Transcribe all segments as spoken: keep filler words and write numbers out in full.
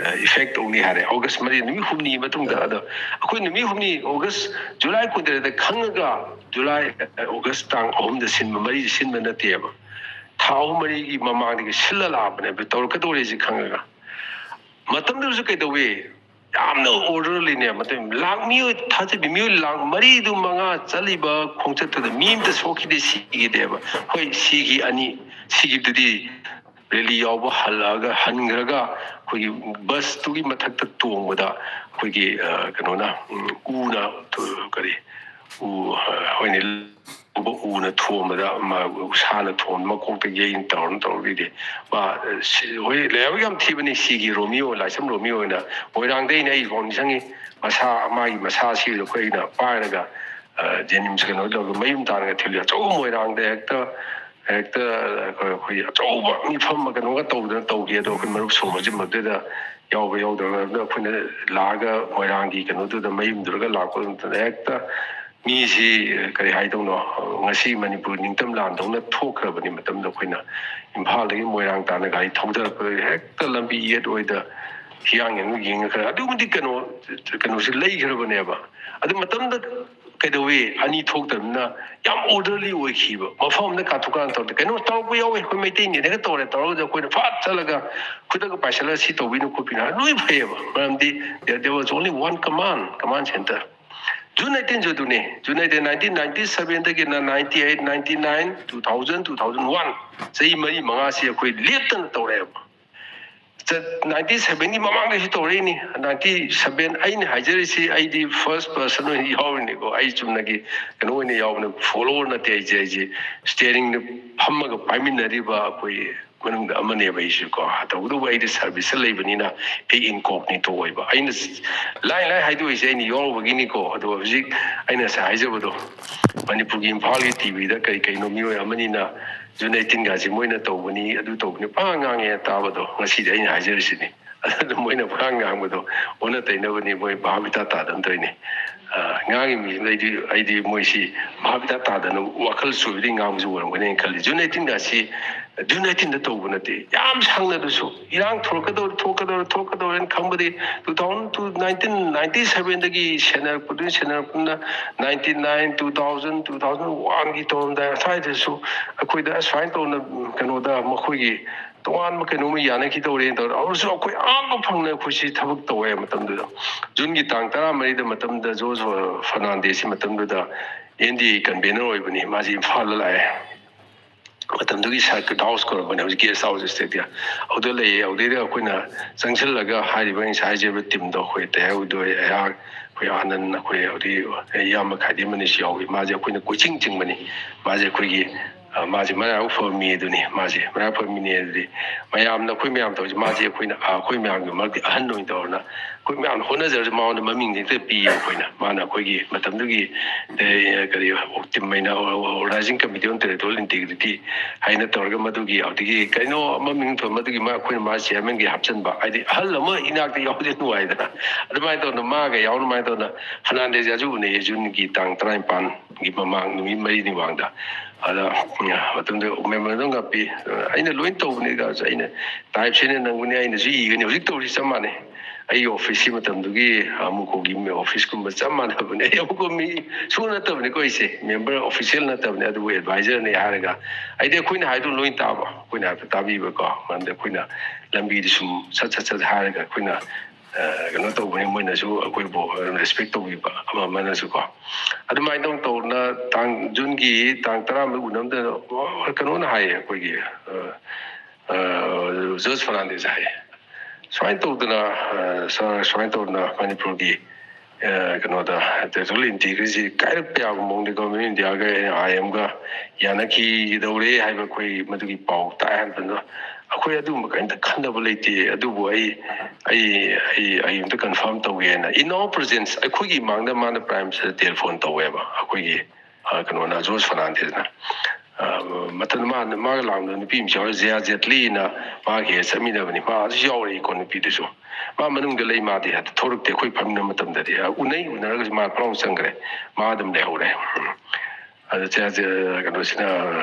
Effect ꯇꯧꯅꯤ ꯍꯥꯏꯔꯦ꯫ August ꯃꯔꯤ, ꯅꯨꯃꯤꯠ ꯍꯨꯝꯅꯤ ꯃꯇꯨꯡꯗ꯫ ꯑꯗꯣ ꯑꯩꯈꯣꯏ ꯅꯨꯃꯤꯠ ꯍꯨꯝꯅꯤ, ꯑꯣꯒꯁ, ꯖꯨꯂꯥꯏ ꯀꯨꯟꯇꯔꯦꯠꯇ ꯈꯪꯉꯒ ꯖꯨꯂꯥꯏ, ꯑꯣꯒꯁ ꯇꯥꯡ ꯑꯍꯨꯝꯗ ꯁꯤꯟꯕ, ꯃꯔꯤꯁꯤ ꯁꯤꯟꯕ ꯅꯠꯇꯦꯕ꯫ ꯊꯥ ꯑꯍꯨꯝ ꯃꯔꯤꯒꯤ ꯃꯃꯥꯡꯗꯒꯤ ꯁꯤꯜꯂ ꯂꯥꯛꯑꯕꯅꯦꯕ, ꯇꯧꯔꯛꯀꯗꯧꯔꯦꯁꯤ ꯈꯪꯉꯒ꯫ ꯃꯇꯝꯗꯨꯗꯁꯨ ꯀꯩꯗꯧꯋꯤ? ꯌꯥꯝꯅ ꯑꯣꯔꯗꯔꯂꯤꯅꯦ꯫ ꯃꯇꯝ ꯂꯥꯛ, ꯃꯤꯑꯣꯏ ꯊꯥꯖꯕꯤ ꯃꯤꯑꯣꯏ ꯂꯥꯛ ꯃꯔꯤꯗꯨ ꯃꯉꯥ ꯆꯠꯂꯤꯕ ꯈꯣꯡꯆꯠꯇꯨꯗ ꯃꯤ ꯑꯃꯇ ꯁꯣꯛꯈꯤꯗꯦ, ꯁꯤꯈꯤꯗꯦꯕ꯫ ꯍꯣꯏ, ꯁꯤꯈꯤ ꯑꯅꯤ, ꯁꯤꯈꯤꯕꯗꯨꯗꯤ ꯔꯦꯂꯤ ꯌꯥꯎꯕ ꯍꯜꯂꯛꯑꯒ, ꯍꯟꯈ꯭ꯔꯒ ꯑꯩꯈꯣꯏꯒꯤ ꯕꯁꯇꯨꯒꯤ ꯃꯊꯛꯇ ꯇꯣꯡꯕꯗ ꯑꯩꯈꯣꯏꯒꯤ, ꯑ, ꯀꯩꯅꯣꯅ, ꯎꯝ, ꯎꯅ, ꯀꯔꯤ, ꯎ, ꯑ, ꯍꯣꯏꯅꯦ, ꯎꯅ ꯊꯣꯝꯕꯗ, ꯃꯥ, ꯎꯁꯥꯅ ꯊꯣꯝꯕ, ꯃꯀꯣꯛꯇ ꯌꯩꯅ ꯇꯧꯔꯅ ꯇꯧꯔꯒꯗꯤ ꯃꯥ, ꯁꯤ-, ꯍꯣꯏ, ꯂꯥꯏꯍꯧ ꯌꯥꯝ ꯊꯤꯕꯅꯤ꯫ ꯁꯤꯒꯤ ꯔꯣꯃꯤꯌꯣ, ꯂꯥꯏꯁ꯭ꯔꯝ ꯔꯣꯃꯤꯌꯣ ꯑꯣꯏꯅ ꯃꯣꯏꯔꯥꯡꯗ ꯑꯩꯅ ꯑꯩ ꯐꯥꯎ ꯅꯤꯡꯁꯤꯡꯉꯤ꯫ ꯃꯁꯥ, ꯃꯥꯒꯤ ꯃꯁꯥꯁꯤ ꯑꯩꯈꯣꯏꯅ ꯄꯥꯏꯔꯒ, ꯑ, ꯖꯦꯅꯤꯝꯁ ꯀꯩꯅꯣ ꯇꯧꯔꯒ ꯃꯌꯨꯝ ꯇꯥꯔꯒ ꯊꯤꯜꯂꯤ꯫ ꯑꯆꯧꯕ ꯃꯣꯏꯔꯥꯡꯗ ꯍꯦꯛꯇ, ꯍꯦꯛꯇ ꯑꯩꯈꯣꯏ, ꯑꯩꯈꯣꯏ ꯑꯆꯧꯕ ꯃꯤꯐꯝ ꯑꯃ ꯀꯩꯅꯣꯒ ꯇꯧꯗꯅ ꯇꯧꯈꯤ꯫ ꯑꯗꯣ ꯑꯩꯈꯣꯏ ꯃꯔꯨꯞ ꯁꯣꯃꯖꯤꯠ ꯃꯗꯨꯗ ꯌꯥꯎꯕ ꯌꯥꯎꯗꯕ ꯑꯗꯨ ꯑꯩꯈꯣꯏꯅ ꯂꯥꯛꯑꯒ ꯃꯣꯏꯔꯥꯡꯒꯤ ꯀꯩꯅꯣꯗꯨꯗ ꯃꯌꯨꯝꯗꯨꯔꯒ ꯂꯥꯛꯄ ꯃꯇꯝꯗ ꯍꯦꯛꯇ ꯃꯤꯁꯤ ꯀꯔꯤ ꯍꯥꯏꯗꯧꯅꯣ, ꯉꯁꯤ ꯃꯅꯤꯄꯨꯔ ꯅꯤꯡꯇꯝ ꯂꯥꯟꯗꯧꯅ ꯊꯣꯛꯈ꯭ꯔꯕꯅꯤ꯫ ꯃꯇꯝꯗ ꯑꯩꯈꯣꯏꯅ ꯏꯝꯐꯥꯜꯗꯒꯤ ꯃꯣꯏꯔꯥꯡ ꯇꯥꯟꯅ ꯒꯥꯔꯤ ꯊꯧꯗꯔꯛꯄꯗ ꯍꯦꯛꯇ ꯂꯝꯕꯤ ꯌꯦꯠ ꯑꯣꯏꯗ ꯍꯤꯌꯥꯡ ꯌꯦꯡꯉ ꯌꯦꯡꯉ ꯈꯔ ꯑꯗꯨꯛꯀꯤ ꯃꯇꯤꯛ ꯀꯩꯅꯣ, ꯀꯩꯅꯣꯁꯤ ꯂꯩꯈ꯭ꯔꯕꯅꯦꯕ꯫ ꯑꯗꯨ ꯃꯇꯝꯗ ꯀꯩꯗꯧꯋꯤ? ꯑꯅꯤ ꯊꯣꯛꯇꯕꯅꯤꯅ ꯌꯥꯝ ꯑꯣꯔꯗꯔꯂꯤ ꯑꯣꯏꯈꯤꯕ꯫ ꯃꯐꯝ ꯑꯃꯗ ꯀꯥꯊꯣꯛ ꯀꯥꯟ ꯇꯧꯔꯗꯤ ꯀꯩꯅꯣ ꯇꯧꯔꯛꯄ ꯌꯥꯎꯋꯤ꯫ ꯑꯩꯈꯣꯏ ꯃꯩꯇꯩꯅꯦꯅꯒ ꯇꯧꯔꯦ, ꯇꯧꯔꯒꯁꯨ ꯑꯩꯈꯣꯏꯅ ꯐꯠ ꯆꯠꯂꯒ ꯈꯨꯗꯛꯇ ꯄꯥꯏꯁꯤꯜꯂꯒ ꯁꯤ ꯇꯧꯕꯤꯅꯨ ꯈꯣꯠꯄꯤꯅꯨ ꯍꯥꯏꯕ ꯂꯣꯏ ꯐꯩꯌꯦꯕ꯫ ꯃꯔꯝꯗꯤ there, there was only one command, command center꯫ June ꯑꯩꯠꯇꯤꯟꯁꯨ ꯑꯗꯨꯅꯤ꯫ ꯖꯨꯟ ꯑꯩꯠꯇꯤꯟ, ꯅꯥꯏꯟꯇꯤꯟ ꯅꯥꯏꯟꯇꯤ ꯁꯚꯦꯟꯗꯒꯤꯅ ninety eight, ninety nine, two thousand, two thousand one, ꯆꯍꯤ ꯃꯔꯤ ꯃꯉꯥꯁꯤ ꯑꯩꯈꯣꯏ ꯂꯦꯞꯇꯅ ꯇꯧꯔꯛꯑꯦꯕ꯫ ꯅꯥꯏꯟꯇꯤ ꯁꯚꯦꯟꯒꯤ ꯃꯃꯥꯡꯗꯩꯁꯨ ꯇꯧꯔꯛꯏꯅꯤ꯫ ꯅꯥꯏꯟꯇꯤ ꯁꯚꯦꯟ ꯑꯩꯅ ꯍꯥꯏꯖꯔꯤꯁꯤ, ꯑꯩꯗꯤ ꯐꯥꯔꯁ ꯄꯥꯔꯁꯟ ꯑꯣꯏꯅ ꯌꯥꯎꯔꯤꯅꯤꯀꯣ꯫ ꯑꯩ ꯆꯨꯝꯅꯒꯤ ꯀꯩꯅꯣ ꯑꯣꯏꯅ ꯌꯥꯎꯕꯅꯦ, ꯐꯣꯂꯣꯋꯔ ꯅꯠꯇꯦ꯫ ꯑꯩꯁꯦ, ꯑꯩꯁꯦ ꯏꯁꯇꯤꯌꯔꯤꯡꯗ ꯐꯝꯃꯒ ꯄꯥꯏꯃꯤꯟꯅꯔꯤꯕ ꯑꯩꯈꯣꯏ ꯃꯅꯨꯡꯗ ꯑꯃꯅꯦꯕ ꯑꯩꯁꯨ ꯀꯣ꯫ ꯇꯧꯕꯇꯕꯨ ꯑꯩꯗꯤ ꯁꯥꯔꯚꯤꯁꯇ ꯂꯩꯕꯅꯤꯅ ꯑꯩ ꯏꯟꯀꯣꯛꯅꯤꯇꯣ ꯑꯣꯏꯕ꯫ ꯑꯩꯅ ꯂꯥꯏ ꯂꯥꯏ ꯍꯥꯏꯗꯣꯛꯏꯁꯦ ꯑꯩꯅ ꯌꯥꯎꯔꯨꯕꯒꯤꯅꯤꯀꯣ꯫ ꯑꯗꯣ ꯍꯧꯖꯤꯛ ꯑꯩꯅ ꯉꯁꯥꯏ ꯍꯥꯏꯖꯕꯗꯣ, ꯃꯅꯤꯄꯨꯔꯒꯤ ꯏꯝꯐꯥꯜꯒꯤ ꯇꯤ ꯚꯤꯗ ꯀꯔꯤ ꯀꯩꯅꯣ ꯃꯤꯑꯣꯏ ꯑꯃꯅꯤꯅ ꯖꯨꯟ ꯑꯩꯠꯇꯤꯟꯒꯁꯤ ꯃꯣꯏꯅ ꯇꯧꯕꯅꯤ, ꯑꯗꯨ ꯇꯧꯕꯅꯤ, ꯄꯪꯉꯥꯡ ꯉꯥꯡꯉꯦ ꯇꯥꯕꯗꯣ꯫ ꯉꯁꯤꯗꯤ ꯑꯩꯅ ꯍꯥꯏꯖꯔꯤꯁꯤꯅꯤ꯫ ꯑꯗꯨ ꯃꯣꯏꯅ ꯄꯪꯉꯥꯡ ꯉꯥꯡꯕꯗꯣ ꯑꯣꯟꯅ ꯇꯩꯅꯕꯅꯤ, ꯃꯣꯏ ꯚꯥꯞ ꯏꯇꯥ ꯇꯥꯗꯅ ꯇꯧꯔꯤꯅꯤ꯫ ꯑ, ꯉꯥꯡꯉꯤ ꯃꯤꯁꯤꯡꯗꯣ ꯑꯩꯗꯤ, ꯑꯩꯗꯤ ꯃꯣꯏꯁꯤ ꯚꯥꯞ ꯏꯇꯥ ꯇꯥꯗꯅ ꯋꯥꯈꯜ ꯆꯣꯏꯕꯗꯒꯤ ꯉꯥꯡꯕꯁꯨ ꯑꯣꯏꯔꯝꯒꯅꯤ ꯍꯥꯏꯅ ꯈꯜꯂꯤ꯫ ꯖꯨꯟ ꯑꯩꯠꯇꯤꯟꯒꯁꯤ ꯖꯨꯟ ꯑꯩꯠꯇꯤꯟꯗ ꯇꯧꯕ ꯅꯠꯇꯦ, ꯌꯥꯝ ꯁꯥꯡꯅꯗꯁꯨ ꯏꯔꯥꯡ ꯊꯣꯛꯂꯛꯀꯗꯧꯔꯦ, ꯊꯣꯛꯀꯗꯧꯔꯦ, ꯊꯣꯛꯀꯗꯧꯔꯦꯅ ꯈꯪꯕꯗꯤ two thousand to nineteen ninety sevenꯗꯒꯤ ꯁꯦꯟꯅꯔꯛꯄꯗꯨꯅ, ꯁꯦꯟꯅꯔꯛꯄꯗꯨꯅ ninety nine, two thousand, two thousand oneꯒꯤ ꯇꯧꯔꯝꯗꯥꯏ ꯑꯁ꯭ꯋꯥꯏꯗꯁꯨ ꯑꯩꯈꯣꯏꯗ ꯑꯁꯨꯃꯥꯏꯅ ꯇꯧꯅ ꯀꯩꯅꯣꯗ ꯃꯈꯣꯏꯒꯤ ꯇꯣꯉꯥꯟꯕ ꯀꯩꯅꯣꯝꯃ ꯌꯥꯅꯈꯤꯗꯧꯔꯦꯅ ꯇꯧꯔꯦ꯫ ꯑꯗꯨꯁꯨ ꯑꯩꯈꯣꯏ ꯑꯥ ꯐꯪꯅ ꯑꯩꯈꯣꯏꯁꯤ ꯊꯕꯛ ꯇꯧꯋꯦ꯫ ꯃꯇꯝꯗꯨꯗ ꯖꯨꯟꯒꯤ ꯇꯥꯡ ꯇꯔꯥꯃꯔꯤꯗ ꯃꯇꯝꯗ ꯖꯣꯔꯖ ꯐꯔꯅꯥꯟꯗꯦꯁꯁꯤ ꯃꯇꯝꯗꯨꯗ NDA convener ꯑꯣꯏꯕꯅꯤ꯫ ꯃꯥꯁꯤ ꯏꯝꯐꯥꯜꯗ ꯂꯥꯛꯑꯦ꯫ ꯃꯇꯝꯗꯨꯒꯤ circuit house ꯀꯧꯔꯝꯕꯅꯦ, ꯍꯧꯖꯤꯛ guest house state꯫ ꯑꯗꯨꯗ ꯂꯩꯌꯦ꯫ ꯑꯗꯨꯗꯩꯗ ꯑꯩꯈꯣꯏꯅ ꯆꯪꯁꯤꯜꯂꯒ ꯍꯥꯏꯔꯤꯕ ꯑꯩꯅ ꯉꯁꯥꯏ ꯍꯥꯏꯖꯔꯤꯕ teamꯗꯣ, ꯑꯩꯈꯣꯏ ꯇꯌꯥꯎꯗꯣꯏ, ꯑꯩꯍꯥꯛ, ꯑꯩꯈꯣꯏ ꯑꯥꯅꯟ, ꯑꯩꯈꯣꯏ ꯍꯧꯖꯤꯛ ꯏꯌꯥꯝꯕ ꯈꯥꯏꯗꯦꯝ ꯑꯅꯤꯁꯨ ꯌꯥꯎꯏ꯫ ꯃꯥꯁꯦ ꯑꯩꯈꯣꯏꯅ ꯀꯣꯏꯆꯤꯡ ꯆꯤꯡꯕꯅꯤ꯫ ꯃꯥꯁꯦ ꯑꯩꯈꯣꯏꯒꯤ, ꯑ, ꯃꯥꯁꯦ ꯃꯔꯥꯏꯕꯛ ꯐꯕ ꯃꯤ ꯑꯗꯨꯅꯤ꯫ ꯃꯥꯁꯦ ꯃꯔꯥꯏꯕꯛ ꯐꯕ ꯃꯤꯅꯤ ꯑꯗꯨꯗꯤ ꯃꯌꯥꯝꯅ, ꯑꯩꯈꯣꯏ ꯃꯌꯥꯝ ꯇꯧꯔꯤꯁꯦ, ꯃꯥꯁꯦ ꯑꯩꯈꯣꯏꯅ, ꯑ, ꯑꯩꯈꯣꯏ ꯃꯌꯥꯝꯒꯤ ꯃꯔꯛꯇ ꯑꯍꯟ ꯑꯣꯏꯅ ꯇꯧꯔꯅ ꯑꯩꯈꯣꯏ ꯃꯌꯥꯝꯅ ꯍꯣꯠꯅꯖꯔꯁꯨ ꯃꯉꯣꯟꯗ ꯃꯃꯤꯡꯁꯦ ꯍꯦꯛꯇ ꯄꯤꯌꯦ꯫ ꯑꯩꯈꯣꯏꯅ, ꯃꯥꯅ ꯑꯩꯈꯣꯏꯒꯤ ꯃꯇꯝꯗꯨꯒꯤ, ꯑꯦ, ꯀꯔꯤ, team ꯑꯣꯏꯅ, Organising Committee on Territorial Integrity ꯍꯥꯏꯅ ꯇꯧꯔꯒ ꯃꯗꯨꯒꯤ, ꯑꯗꯨꯗꯒꯤ ꯀꯩꯅꯣ ꯑꯃ ꯃꯤꯡ ꯊꯣꯟꯕ, ꯑꯗꯨꯒꯤ ꯃꯥ, ꯑꯩꯈꯣꯏꯅ ꯃꯥ chairmanꯒꯤ ꯍꯥꯞꯆꯤꯟꯕ, ꯍꯥꯏꯗꯤ ꯑꯍꯜ ꯑꯃ ꯏꯅꯥꯛꯇ ꯌꯥꯎꯕꯁꯦ ꯅꯨꯡꯉꯥꯏꯗꯅ꯫ ꯑꯗꯨꯃꯥꯏꯅ ꯇꯧꯗꯅ ꯃꯥꯒ ꯌꯥꯎꯅ ꯑꯗꯨꯃꯥꯏꯅ ꯇꯧꯗꯅ ꯐꯔꯅꯥꯟꯗꯦꯁ ꯌꯥꯖꯨ ꯎꯅꯩꯌꯦ ꯖꯨꯟꯒꯤ ꯇꯥꯡ ꯇꯔꯥꯅꯤꯄꯥꯟꯒꯤ ꯃꯃꯥꯡ ꯅꯨꯃꯤꯠ ꯃꯔꯤꯅꯤ ꯃꯃꯥꯡꯗ꯫ ꯑꯗ, ꯎꯝ, ꯃꯇꯝꯗꯨꯗ memorandum ꯉꯥꯛꯄꯤ, ꯑꯩꯅ ꯂꯣꯏ ꯇꯧꯕꯅꯤ, ꯑꯩꯅ typeꯁꯦ ꯑꯩꯅ ꯅꯪꯕꯅꯤ, ꯑꯩꯅꯁꯨ ꯏꯒꯅꯤ꯫ ꯍꯧꯖꯤꯛ ꯇꯧꯔꯤ ꯆꯞ ꯃꯥꯟꯅꯩ꯫ ꯑꯩꯒꯤ officeꯀꯤ ꯃꯇꯝꯗꯨꯒꯤ ꯑꯃꯨꯛꯀꯣꯒꯤ officeꯀꯨꯝꯕ ꯆꯞ ꯃꯥꯟꯅꯕꯅꯦ꯫ ꯑꯩ ꯑꯃꯨꯛꯀꯣ ꯃꯤ ꯁꯨ ꯅꯠꯇꯕꯅꯤꯀꯣ, ꯑꯩꯁꯦ member official ꯅꯠꯇꯕꯅꯦ, ꯑꯗꯨꯕꯨ advisorꯅꯦ ꯍꯥꯏꯔꯒ, ꯑꯩꯗꯤ ꯑꯩꯈꯣꯏꯅ ꯍꯥꯏꯗꯣ ꯂꯣꯏ ꯇꯥꯕ, ꯑꯩꯈꯣꯏꯅ ꯍꯥꯏꯕꯗꯣ ꯇꯥꯕꯤꯕꯀꯣ꯫ ꯃꯔꯝꯗꯤ ꯑꯩꯈꯣꯏꯅ ꯂꯝꯕꯤꯗ ꯁꯨꯝ ꯁꯠ ꯁꯠ ꯁꯠ ꯍꯥꯏꯔꯒ ꯑꯩꯈꯣꯏꯅ, ꯑ, ꯀꯩꯅꯣ ꯇꯧꯕꯅꯤ, ꯃꯣꯏꯅꯁꯨ ꯑꯩꯈꯣꯏꯕꯨ respect ꯇꯧꯕꯤꯕ ꯑꯃ ꯑꯃꯅꯁꯨꯀꯣ꯫ ꯑꯗꯨꯃꯥꯏꯅ ꯇꯧ ꯇꯧꯅ ꯇꯥꯡ, ꯖꯨꯟꯒꯤ ꯇꯥꯡ ꯇꯔꯥꯃꯔꯤ ꯎꯅꯕꯗ ꯀꯩꯅꯣꯅ ꯍꯥꯏꯌꯦ, ꯑꯩꯈꯣꯏꯒꯤ, ꯑ, ꯑ, ꯖꯣꯔꯖ ꯐꯔꯅꯥꯟꯗꯦꯁ ꯍꯥꯏꯌꯦ, ꯁꯨꯃꯥꯏꯅ ꯇꯧꯗꯅ, ꯑ, ꯁꯥꯔ, ꯁꯨꯃꯥꯏꯅ ꯇꯧꯗꯅ ꯃꯅꯤꯄꯨꯔꯒꯤ, ꯑ, ꯀꯩꯅꯣꯗ, territorial integrityꯁꯤ ꯀꯥꯏꯔꯛꯄ ꯌꯥꯕ ꯃꯑꯣꯡꯗ Government of Indiaꯒ IMꯒ ꯌꯥꯅꯈꯤꯗꯧꯔꯦ ꯍꯥꯏꯕ ꯑꯩꯈꯣꯏ ꯃꯗꯨꯒꯤ ꯄꯥꯎ ꯇꯥꯏ ꯍꯥꯏꯕꯗꯨ ꯑꯩꯈꯣꯏ ꯑꯗꯨꯒꯨꯝꯕ ꯀꯔꯤꯝꯇ ꯈꯟꯅꯕ ꯂꯩꯇꯦ꯫ ꯑꯗꯨꯕꯨ ꯑꯩ, ꯑꯩ, ꯑꯩ, ꯑꯩ ꯑꯝꯇ confirm ꯇꯧꯒꯦꯅ, in our presence, ꯑꯩꯈꯣꯏꯒꯤ ꯏꯃꯥꯡꯗ ꯃꯥꯅ Prime Minister telephone ꯇꯧꯋꯦꯕ, ꯑꯩꯈꯣꯏꯒꯤ, ꯑ, ꯀꯩꯅꯣꯅ, ꯖꯣꯔꯖ ꯐꯔꯅꯥꯟꯗꯦꯁꯅ꯫ ꯑ, ꯃꯇꯝꯗ ꯃꯥ, ꯃꯥꯒ ꯂꯥꯛꯂꯝꯕ ꯅꯨꯄꯤ ꯑꯃꯁꯨ ꯌꯥꯎꯔꯦ, ꯖꯌꯥ ꯖꯦꯠꯂꯤꯅ, ꯃꯥꯒ ꯍꯦꯛ ꯆꯠꯃꯤꯟꯅꯕꯅꯤ꯫ ꯃꯥꯁꯨ ꯌꯥꯎꯔꯛꯏꯀꯣ, ꯅꯨꯄꯤꯗꯨꯁꯨ꯫ ꯃꯥ ꯃꯅꯨꯡꯗ ꯂꯩ, ꯃꯥꯗꯤ ꯍꯦꯛꯇ ꯊꯣꯛꯂꯛꯇꯦ꯫ ꯑꯩꯈꯣꯏ ꯐꯝꯃꯤꯟꯅꯕ ꯃꯇꯝꯗꯗꯤ, ꯑ, ꯎꯅꯩ, ꯎꯅꯔꯒꯁꯨ ꯃꯥ ꯐꯠ ꯂꯥꯎꯅ ꯆꯪꯈ꯭ꯔꯦ, ꯃꯥ ꯑꯗꯨꯝ ꯂꯩꯍꯧꯔꯦ꯫ ꯎꯝ꯫ ꯑꯗ ꯆꯦ-, ꯆꯦ-, ꯀꯩꯅꯣꯁꯤꯅ,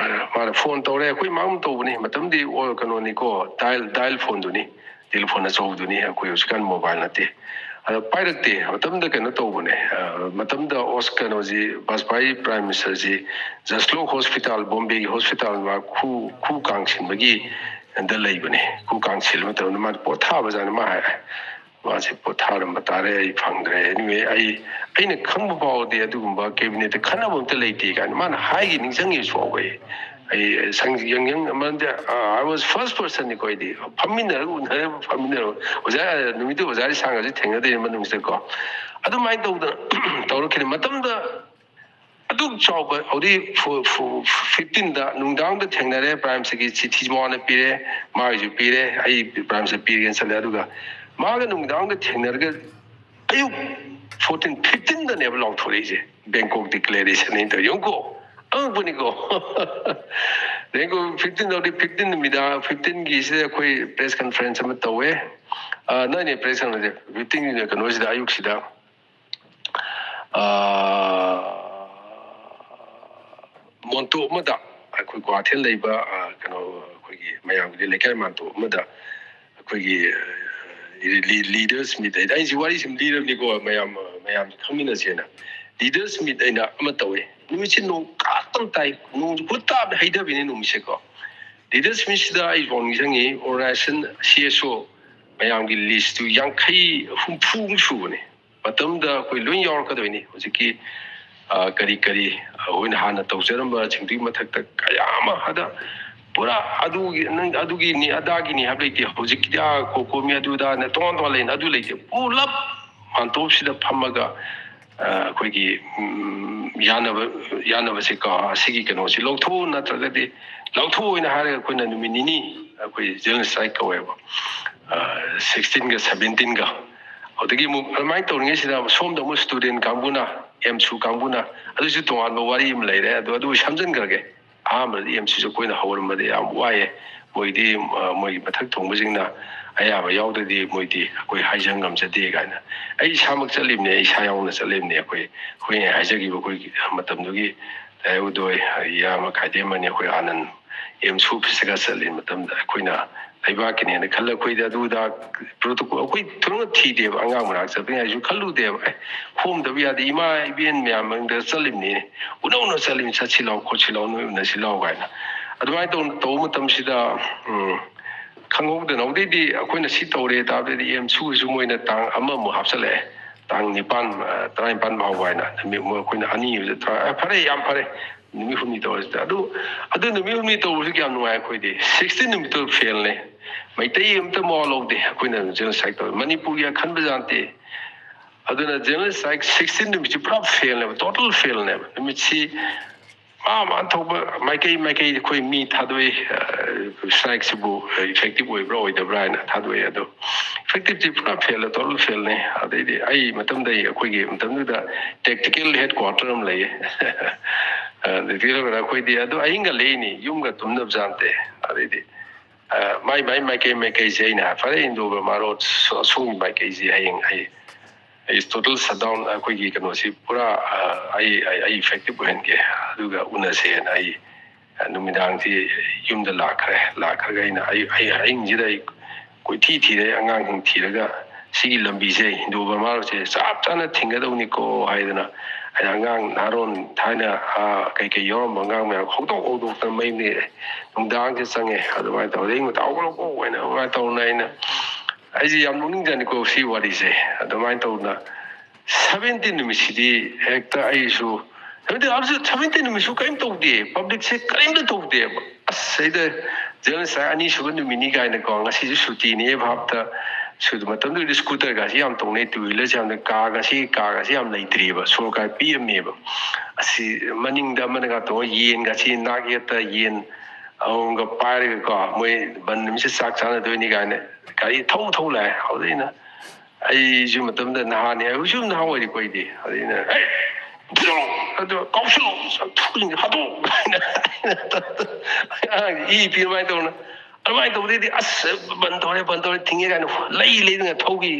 ꯃꯥꯅ ꯐꯣꯟ ꯇꯧꯔꯦ, ꯑꯩꯈꯣꯏ ꯃꯥꯡ ꯇꯧꯕꯅꯤ, ꯃꯇꯝꯗꯤ ꯑꯣ ꯀꯩꯅꯣꯅꯤꯀꯣ, ꯗꯥꯏꯜ, ꯗꯥꯏꯜ ꯐꯣꯟꯗꯨꯅꯤ, ꯇꯦꯂꯤꯐꯣꯟ ꯑꯆꯧꯕꯗꯨꯅꯤ, ꯑꯩꯈꯣꯏ ꯍꯧꯖꯤꯛꯀꯥꯟ ꯃꯣꯕꯥꯏꯜ ꯅꯠꯇꯦ꯫ ꯑꯗ ꯄꯥꯏꯔꯛꯇꯦ꯫ ꯃꯇꯝꯗ ꯀꯩꯅꯣ ꯇꯧꯕꯅꯦ, ꯑ, ꯃꯇꯝꯗ ꯑꯣꯁ-, ꯀꯩꯅꯣꯁꯤ, ꯕꯥꯖꯄꯥꯏ ꯄ꯭ꯔꯥꯏꯝ ꯃꯤꯅꯤꯁꯇꯔꯁꯤ ꯖꯁꯂꯣꯛ ꯍꯣꯁꯄꯤꯇꯥꯜ, ꯕꯣꯝꯕꯦꯒꯤ ꯍꯣꯁꯄꯤꯇꯥꯜ ꯃꯥ ꯈꯨ, ꯈꯨ ꯀꯥꯡꯁꯤꯟꯕꯒꯤ ꯗ ꯂꯩꯕꯅꯦ꯫ ꯈꯨ ꯀꯥꯡꯁꯤꯜ ꯃꯇꯝꯗ ꯃꯥ ꯄꯣꯊꯥꯕꯖꯥꯠꯅꯤ, ꯃꯥ ꯍꯥꯏ꯫ ꯃꯥꯁꯦ ꯄꯣꯊꯥꯔꯝꯕ ꯇꯥꯔꯦ, ꯑꯩ ꯐꯪꯗ꯭ꯔꯦ꯫ Anyway, ꯑꯩ, ꯑꯩꯅ ꯈꯪꯕ ꯐꯥꯎꯕꯗꯤ ꯑꯗꯨꯒꯨꯝꯕ ꯀꯦꯕꯤꯅꯦꯠꯇ ꯈꯟꯅꯕ ꯑꯝꯇ ꯂꯩꯇꯦ ꯀꯥꯏꯅ ꯃꯥꯅ ꯍꯥꯏꯒꯤ ꯅꯤꯡꯁꯤꯡꯉꯤꯁꯨ ꯐꯥꯎꯕ ꯑꯩ꯫ ꯑꯩ ꯁꯪ-, ꯌꯪ-, ꯌꯪ-, ꯃꯔꯝꯗꯤ, ꯑ, I was first person ꯅꯤꯀꯣ ꯑꯩꯗꯤ꯫ ꯐꯝꯃꯤꯟꯅꯔꯒ ꯎꯅꯔꯒ ꯐꯝꯃꯤꯟꯅꯔꯒ ꯑꯣꯖꯥ, ꯅꯨꯃꯤꯠꯇꯨ ꯑꯣꯖꯥꯗꯤ ꯁꯥꯡꯒꯁꯨ ꯊꯦꯡꯅꯗꯣꯏꯅꯤ ꯃꯅꯨꯡꯁꯤꯗꯀꯣ꯫ ꯑꯗꯨꯃꯥꯏꯅ ꯇꯧꯗꯅ ꯇꯧꯔꯛꯈꯤꯅꯤ꯫ ꯃꯇꯝꯗ ꯑꯗꯨꯛ ꯆꯥꯎꯕ ꯍꯧꯖꯤꯛ ꯐꯨ-, ꯐꯨ-, ꯐꯤꯐꯇꯤꯟꯗ ꯅꯨꯡꯗꯥꯡꯗ ꯊꯦꯡꯅꯔꯦ, ꯄ꯭ꯔꯥꯏꯝꯁꯒꯤ ꯆꯤꯊꯤ ꯃꯉꯣꯟꯗ ꯄꯤꯔꯦ, ꯃꯥꯒꯤꯁꯨ ꯄꯤꯔꯦ, ꯑꯩ ꯄ꯭ꯔꯥꯏꯝꯁꯇ ꯄꯤꯔꯒꯦꯅ ꯆꯠꯂꯦ꯫ ꯑꯗꯨꯒ ꯃꯥꯒ ꯅꯨꯡꯗꯥꯡꯗ ꯊꯦꯡꯅꯔꯒ ꯑꯌꯨꯛ ꯐꯣꯔꯇꯤꯟ ꯐꯤꯐꯇꯤꯟꯗꯅꯦꯕ ꯂꯥꯎꯊꯣꯔꯛꯏꯁꯦ, ꯕꯦꯡꯀꯣꯛ ꯗꯤꯀ꯭ꯂꯦꯔꯦꯁꯟ ꯍꯥꯏꯅ ꯇꯧꯔꯤ꯫ ꯌꯦꯡꯉꯨꯀꯣ, ꯑꯉꯛꯄꯅꯤꯀꯣ꯫ ꯕꯦꯡꯀꯣꯛ ꯐꯤꯐꯇꯤꯟ ꯍꯧꯖꯤꯛ ꯐꯤꯐꯇꯤꯟ ꯅꯨꯃꯤꯗꯥꯡ ꯐꯤꯐꯇꯤꯟꯒꯤꯁꯤꯗ ꯑꯩꯈꯣꯏ ꯄ꯭ꯔꯦꯁ ꯀꯟꯐ꯭ꯔꯦꯟꯁ ꯑꯃ ꯇꯧꯋꯦ꯫ ꯑ, ꯅꯣꯏꯅꯦ ꯄ꯭ꯔꯦꯁ ꯀꯟꯐ꯭ꯔꯦꯟꯁ ꯐꯤꯐꯇꯤꯟꯒꯤ ꯀꯩꯅꯣꯁꯤꯗ ꯑꯌꯨꯛꯁꯤꯗ ꯑ, ꯃꯣꯟꯇꯣ ꯑꯃꯗ ꯑꯩꯈꯣꯏ ꯒꯨꯋꯥꯍꯥꯇꯤꯗ ꯂꯩꯕ, ꯑ, ꯀꯩꯅꯣ, ꯑꯩꯈꯣꯏꯒꯤ ꯃꯌꯥꯝꯒꯤ ꯂꯩꯀꯥꯏ ꯃꯥꯟꯇꯣ ꯑꯃꯗ ꯑꯩꯈꯣꯏꯒꯤ, ꯑ, ꯂꯤ-, ꯂꯤꯗꯔꯁ ꯃꯤꯠ ꯍꯥꯏꯗꯤ, ꯑꯩꯁꯤ ꯋꯥꯔꯤ ꯁꯨꯝ ꯂꯤꯔꯕꯅꯤꯀꯣ, ꯃꯌꯥꯝ, ꯃꯌꯥꯝꯁꯨ ꯈꯪꯃꯤꯟꯅꯁꯦꯅ꯫ ꯂꯤꯗꯔꯁ ꯃꯤꯠ ꯑꯩꯅ ꯑꯃ ꯇꯧꯋꯦ꯫ ꯅꯨꯃꯤꯠꯁꯦ ꯅꯣꯡ ꯀꯥꯇꯪ ꯇꯥꯏ, ꯅꯣꯡꯁꯨ ꯈꯨꯠꯇꯥꯕꯅ ꯍꯩꯊꯕꯤꯅꯦ ꯅꯨꯃꯤꯠꯁꯦꯀꯣ꯫ ꯂꯤꯗꯔꯁ ꯃꯤꯠꯁꯤꯗ ꯑꯩ ꯐꯥꯎ ꯅꯤꯡꯁꯤꯡꯉꯤ, ꯑꯣꯔꯒꯅꯥꯏꯖꯦꯁꯟ ꯁꯤ ꯑꯦꯁ ꯑꯣ ꯃꯌꯥꯝꯒꯤ ꯂꯤꯁꯇꯨ ꯌꯥꯡꯈꯩ ꯍꯨꯝꯐꯨꯃꯨꯛ ꯁꯨꯕꯅꯦ꯫ ꯃꯇꯝꯗ ꯑꯩꯈꯣꯏ ꯂꯣꯏ ꯌꯥꯎꯔꯛꯀꯗꯣꯏꯅꯤ꯫ ꯍꯧꯖꯤꯛꯀꯤ, ꯑ, ꯀꯔꯤ ꯀꯔꯤ ꯑꯩꯈꯣꯏꯅ ꯍꯥꯟꯅ ꯇꯧꯖꯔꯝꯕꯁꯤꯡꯗꯨꯒꯤ ꯃꯊꯛꯇ ꯀꯌꯥ ꯑꯃ ꯍꯥꯏꯗ ꯄꯨꯔꯥ ꯑꯗꯨꯒꯤ, ꯅꯪ ꯑꯗꯨꯒꯤꯅꯤ ꯑꯗꯥꯒꯤꯅꯤ ꯍꯥꯏꯕ ꯂꯩꯇꯦ꯫ ꯍꯧꯖꯤꯛꯀꯤꯗꯤ ꯑꯥ ꯀꯣꯀꯣꯃꯤ ꯑꯗꯨꯗꯥꯅ ꯇꯣꯉꯥꯟ ꯇꯣꯉꯥꯟ ꯂꯩꯅ ꯑꯗꯨ ꯂꯩꯇꯦ꯫ ꯄꯨꯂꯞ ꯃꯥꯟꯇꯣꯞꯁꯤꯗ ꯐꯝꯃꯒ, ꯑ, ꯑꯩꯈꯣꯏꯒꯤ, ꯎꯝ, ꯌꯥꯅꯕ, ꯌꯥꯅꯕꯁꯦ ꯀꯣ, ꯑꯁꯤꯒꯤ ꯀꯩꯅꯣꯁꯤ ꯂꯧꯊꯣꯛꯎ, ꯅꯠꯇ꯭ꯔꯒꯗꯤ ꯂꯧꯊꯣꯛꯑꯣꯏꯅ ꯍꯥꯏꯔꯒ ꯑꯩꯈꯣꯏꯅ ꯅꯨꯃꯤꯠ ꯅꯤꯅꯤ ꯑꯩꯈꯣꯏ ꯖꯦꯅꯔꯦꯜ ꯁ꯭ꯇ꯭ꯔꯥꯏꯛ ꯀꯧꯋꯦꯕ꯫ ꯑ, ꯁꯤꯛꯁꯇꯤꯟꯒ ꯁꯕꯦꯟꯇꯤꯟꯒ꯫ ꯑꯗꯒꯤ ꯑꯃꯨꯛ ꯑꯗꯨꯃꯥꯏꯅ ꯇꯧꯔꯤꯉꯩꯁꯤꯗ ꯁꯣꯝꯗ ꯑꯃꯨꯛ ꯁ꯭ꯇꯨꯗꯦꯟ ꯀꯥꯡꯕꯨꯅ, ꯑꯦꯝꯁꯨ ꯀꯥꯡꯕꯨꯅ, ꯑꯗꯨꯁꯨ ꯇꯣꯉꯥꯟꯕ ꯋꯥꯔꯤ ꯑꯃ ꯂꯩꯔꯦ꯫ ꯑꯗꯨ, ꯑꯗꯨ ꯁꯝꯖꯤꯟꯈ꯭ꯔꯒꯦ꯫ ꯑꯍꯥꯟꯕꯗꯗꯤ ꯑꯦꯝꯁꯨꯁꯦ ꯑꯩꯈꯣꯏꯅ ꯍꯧꯔꯝꯕꯗ ꯌꯥꯝ ꯋꯥꯏꯑꯦ꯫ ꯃꯣꯏꯗꯤ, ꯑ, ꯃꯣꯏꯒꯤ ꯃꯊꯛ ꯊꯣꯡꯕꯁꯤꯡꯅ ꯑꯌꯥꯕ ꯌꯥꯎꯗ꯭ꯔꯗꯤ ꯃꯣꯏꯗꯤ ꯑꯩꯈꯣꯏ ꯍꯥꯏꯖ ꯉꯝꯖꯗꯦ ꯀꯥꯏꯅ꯫ ꯑꯩ ꯏꯁꯥꯃꯛ ꯆꯠꯂꯤꯕꯅꯦ, ꯑꯩ ꯏꯁꯥ ꯌꯥꯎꯅ ꯆꯠꯂꯤꯕꯅꯦ꯫ ꯑꯩꯈꯣꯏ, ꯑꯩꯈꯣꯏꯅ ꯍꯥꯏꯖꯈꯤꯕ ꯑꯩꯈꯣꯏꯒꯤ ꯃꯇꯝꯗꯨꯒꯤ ꯎꯗꯣꯏ, ꯏꯌꯥꯝꯕ ꯈꯥꯏꯗꯦꯝꯃꯅꯤ, ꯑꯩꯈꯣꯏ ꯑꯥꯅꯟ ꯑꯦꯝꯁꯨ ꯑꯣꯐꯤꯁꯇꯒ ꯆꯠꯂꯤ ꯃꯇꯝꯗ ꯑꯩꯈꯣꯏꯅ ꯂꯩꯕꯥꯛꯀꯤꯅꯦꯅ ꯈꯜꯂ ꯑꯩꯈꯣꯏꯗ ꯑꯗꯨꯗ protocol ꯑꯩꯈꯣꯏ ꯊꯣꯏꯅ ꯊꯤꯗꯦꯕ꯫ ꯑꯉꯥꯡ ꯃꯅꯥꯛ ꯆꯠꯄꯅꯤ ꯍꯥꯏꯁꯨ ꯈꯜꯂꯨꯗꯦꯕ꯫ ꯑꯦ, ꯈꯣꯝꯗꯕ ꯌꯥꯗꯦ, ꯏꯃꯥ ꯏꯕꯦꯟ ꯃꯌꯥꯝ ꯃꯅꯨꯡꯗ ꯆꯠꯂꯤꯕꯅꯤ, ꯎꯅꯧꯅ ꯆꯠꯂꯤꯕꯅꯤ, ꯆꯠꯁꯤ ꯂꯥꯎ, ꯈꯣꯠꯁꯤ ꯂꯥꯎ, ꯅꯣꯏ ꯎꯅꯁꯤ ꯂꯥꯎ ꯀꯥꯏꯅ꯫ ꯑꯗꯨꯃꯥꯏꯅ ꯇꯧꯅ ꯇꯧꯕ ꯃꯇꯝꯁꯤꯗ, ꯎꯝ, ꯈꯪꯍꯧꯗꯅ ꯍꯧꯗꯩꯗꯤ ꯑꯩꯈꯣꯏꯅ ꯁꯤ ꯇꯧꯔꯦ ꯇꯥꯕꯗꯩꯗꯤ ꯑꯦꯝꯁꯨꯒꯤꯁꯨ ꯃꯣꯏꯅ ꯇꯥꯡ ꯑꯃꯃꯨꯛ ꯍꯥꯞꯆꯜꯂꯛꯑꯦ꯫ ꯇꯥꯡ ꯅꯤꯄꯥꯟ, ꯑ, ꯇꯔꯥꯅꯤꯄꯥꯟ ꯐꯥꯎꯕ ꯍꯥꯏꯅ ꯅꯨꯃꯤꯠ ꯑꯃ ꯑꯩꯈꯣꯏꯅ ꯑꯅꯤ ꯑꯃꯗ ꯊꯥ-, ꯑ, ꯐꯔꯦ, ꯌꯥꯝ ꯐꯔꯦ, ꯅꯨꯃꯤꯠ ꯍꯨꯝꯅꯤ ꯇꯧꯔꯁꯤꯗ꯫ ꯑꯗꯨ, ꯑꯗꯨ ꯅꯨꯃꯤꯠ ꯍꯨꯝꯅꯤ ꯇꯧꯕꯁꯤ ꯀꯌꯥꯝ ꯅꯨꯡꯉꯥꯏ ꯑꯩꯈꯣꯏꯗꯤ꯫ Sixteen ꯅꯨꯃꯤꯠꯇꯨ ꯐꯦꯜꯅꯦ꯫ ꯃꯩꯇꯩ ꯑꯝꯇ ꯃꯋꯥ ꯂꯧꯗꯦ ꯑꯩꯈꯣꯏꯅ genocide ꯇꯧꯔꯤ꯫ ꯃꯅꯤꯄꯨꯔꯒꯤ ꯑꯈꯟꯕ ꯖꯥꯠ ꯅꯠꯇꯦ꯫ ꯑꯗꯨꯅ genocide sixteen ꯅꯨꯃꯤꯠꯁꯤ ꯄꯨꯔꯥ ꯐꯦꯜꯅꯦꯕ, total ꯐꯦꯜꯅꯦꯕ꯫ ꯅꯨꯃꯤꯠꯁꯤ ꯃꯥ ꯃꯥ ꯊꯣꯛꯄ ꯃꯥꯏꯀꯩ ꯃꯥꯏꯀꯩꯗ ꯑꯩꯈꯣꯏ ꯃꯤ ꯊꯥꯗꯣꯛꯏ꯫ Strikeꯁꯤꯕꯨ effective ꯑꯣꯏꯕ꯭ꯔꯥ ꯑꯣꯏꯗꯕ꯭ꯔꯥ ꯍꯥꯏꯅ ꯊꯥꯗꯣꯛꯏ꯫ ꯑꯗꯣ effectiveꯁꯤ ꯄꯨꯔꯥ ꯐꯦꯜ, total ꯐꯦꯜꯅꯤ꯫ ꯑꯗꯩꯗꯤ ꯑꯩ ꯃꯇꯝꯗ ꯑꯩꯈꯣꯏꯒꯤ ꯃꯇꯝꯗꯨꯗ tactical headquarter ꯑꯃ ꯂꯩꯌꯦ꯫ Tactical headquarter ꯑꯩꯈꯣꯏꯗꯤ ꯑꯗꯨ ꯑꯍꯤꯡꯒ ꯂꯩꯅꯤ, ꯌꯨꯝꯒ ꯇꯨꯝꯅꯕ ꯖꯥꯠ ꯅꯠꯇꯦ꯫ ꯑꯗꯩꯗꯤ, ꯑ, ꯃꯥꯏ ꯃꯥꯏ ꯃꯥꯏꯀꯩ ꯃꯥꯏꯀꯩꯁꯦ ꯑꯩꯅ ꯍꯥꯏ, ꯐꯔꯦ, Indo Burma road ꯑꯁꯣꯝꯒꯤ ꯃꯥꯏꯀꯩꯁꯦ ꯍꯌꯦꯡ ꯑꯩ ꯑꯩ total shutdown, ꯑꯩꯈꯣꯏꯒꯤ ꯀꯩꯅꯣꯁꯤ ꯄꯨꯔꯥ, ꯑ, ꯑꯩ, ꯑꯩ, ꯑꯩ effective ꯑꯣꯏꯍꯟꯒꯦ, ꯑꯗꯨꯒ ꯎꯅꯁꯦꯅ ꯑꯩ, ꯑ, ꯅꯨꯃꯤꯗꯥꯡꯁꯤ ꯌꯨꯝꯗ ꯂꯥꯛꯈ꯭ꯔꯦ꯫ ꯂꯥꯛꯈ꯭ꯔꯒ ꯑꯩꯅ ꯑꯩ, ꯑꯩ ꯑꯍꯤꯡꯁꯤꯗ ꯑꯩ ꯀꯣꯏꯊꯤ ꯊꯤꯔꯦ, ꯑꯉꯥꯡꯁꯤꯡ ꯊꯤꯔꯒ ꯁꯤꯒꯤ ꯂꯝꯕꯤꯁꯦ Indo Burma roadꯁꯦ ꯆꯞ ꯆꯥꯅ ꯊꯤꯡꯒꯗꯧꯅꯤꯀꯣ ꯍꯥꯏꯗꯅ ꯑꯩꯅ ꯑꯉꯥꯡ ꯅꯍꯥꯔꯣꯟ ꯊꯥꯏꯅ, ꯑ, ꯀꯩꯀꯩ ꯌꯥꯎꯔꯝꯕ ꯑꯉꯥꯡ ꯃꯌꯥꯝ ꯍꯧꯗꯣꯛ ꯍꯧꯗꯣꯛꯇꯅ ꯃꯌꯨꯝꯗ ꯅꯨꯡꯗꯥꯡꯁꯦ ꯆꯪꯉꯦ꯫ ꯑꯗꯨꯃꯥꯏꯅ ꯇꯧꯔꯦ, ꯑꯌꯨꯛ ꯉꯟꯇꯥ ꯍꯧꯒꯠꯂꯛꯑꯣ ꯍꯥꯏꯅ ꯑꯗꯨꯃꯥꯏꯅ ꯇꯧꯗꯅ ꯑꯩꯅ ꯑꯩꯁꯦ ꯌꯥꯝ ꯅꯣꯛꯅꯤꯡꯖꯥꯠꯅꯤꯀꯣ ꯁꯤ ꯋꯥꯔꯤꯁꯦ꯫ ꯑꯗꯨꯃꯥꯏꯅ ꯇꯧꯗꯅ seventeen ꯅꯨꯃꯤꯠꯁꯤꯗꯤ ꯍꯦꯛꯇ ꯑꯩꯁꯨ, seventeen, seventeen ꯅꯨꯃꯤꯠꯁꯨ ꯀꯔꯤꯝ ꯇꯧꯗꯦ, publicꯁꯦ ꯀꯔꯤꯝꯇ ꯇꯧꯗꯦꯕ꯫ ꯑꯁ, ꯁꯤꯗ genocide ꯑꯅꯤꯁꯨꯕ ꯅꯨꯃꯤꯠꯅꯤ ꯀꯥꯏꯅꯀꯣ, ꯉꯁꯤꯁꯨ ꯁꯨꯇꯤꯅꯦ ꯚꯥꯞꯇ꯫ ꯁꯨ-, ꯃꯇꯝꯗꯨꯗꯗꯤ scooterꯒꯁꯤ ꯌꯥꯝ ꯇꯧꯅꯩ, two wheelerꯁꯤ ꯌꯥꯝꯅ, car ꯒꯁꯤ, car ꯒꯁꯤ ꯌꯥꯝ ꯂꯩꯇ꯭ꯔꯤꯕ, ꯁꯣꯔꯀꯥꯔ ꯄꯤꯔꯝꯃꯦꯕ꯫ ꯑꯁꯤ ꯃꯅꯤꯡꯗ ꯑꯃꯅꯒ ꯇꯧꯔ ꯌꯦꯟꯒꯁꯤ ꯅꯥꯛ ꯌꯦꯠꯇ ꯌꯦꯟ ꯑꯃꯃꯝꯒ ꯄꯥꯏꯔꯒꯀꯣ, ꯃꯣꯏ ꯕꯟ ꯅꯨꯃꯤꯠꯁꯤ ꯆꯥꯛ ꯆꯥꯅꯗꯣꯏꯅꯤ ꯀꯥꯏꯅ ꯒꯥꯔꯤ ꯊꯧ ꯊꯧ ꯂꯥꯛꯑꯦ꯫ ꯑꯗꯨꯗ ꯑꯩꯅ ꯑꯩꯁꯨ ꯃꯇꯝꯗ ꯅꯍꯥꯅꯤ, ꯍꯧꯖꯤꯛꯁꯨ ꯅꯍꯥ ꯑꯣꯏꯔꯤꯀꯣ ꯑꯩꯗꯤ꯫ ꯑꯗ ꯑꯩꯅ, "ꯍꯦ, ꯐꯨꯖꯜꯂꯣ, ꯑꯗꯨ ꯀꯥꯎꯁꯜꯂꯣ, ꯊꯨꯅ ꯍꯥꯠꯇꯣꯛꯑꯣ" ꯍꯥꯏꯅ ꯑꯩꯅ ꯑꯉꯥꯡꯁꯤ ꯏ ꯄꯤ ꯑꯗꯨꯃꯥꯏꯅ ꯇꯧꯅ, ꯑꯗꯨꯃꯥꯏꯅ ꯇꯧꯕꯗꯩꯗꯤ ꯑꯁ ꯕꯟ ꯇꯧꯔꯦ, ꯕꯟ ꯇꯧꯔꯦ, ꯊꯤꯡꯉꯦ ꯀꯥꯏꯅ ꯂꯩ ꯂꯩꯗꯅ ꯊꯧꯈꯤ꯫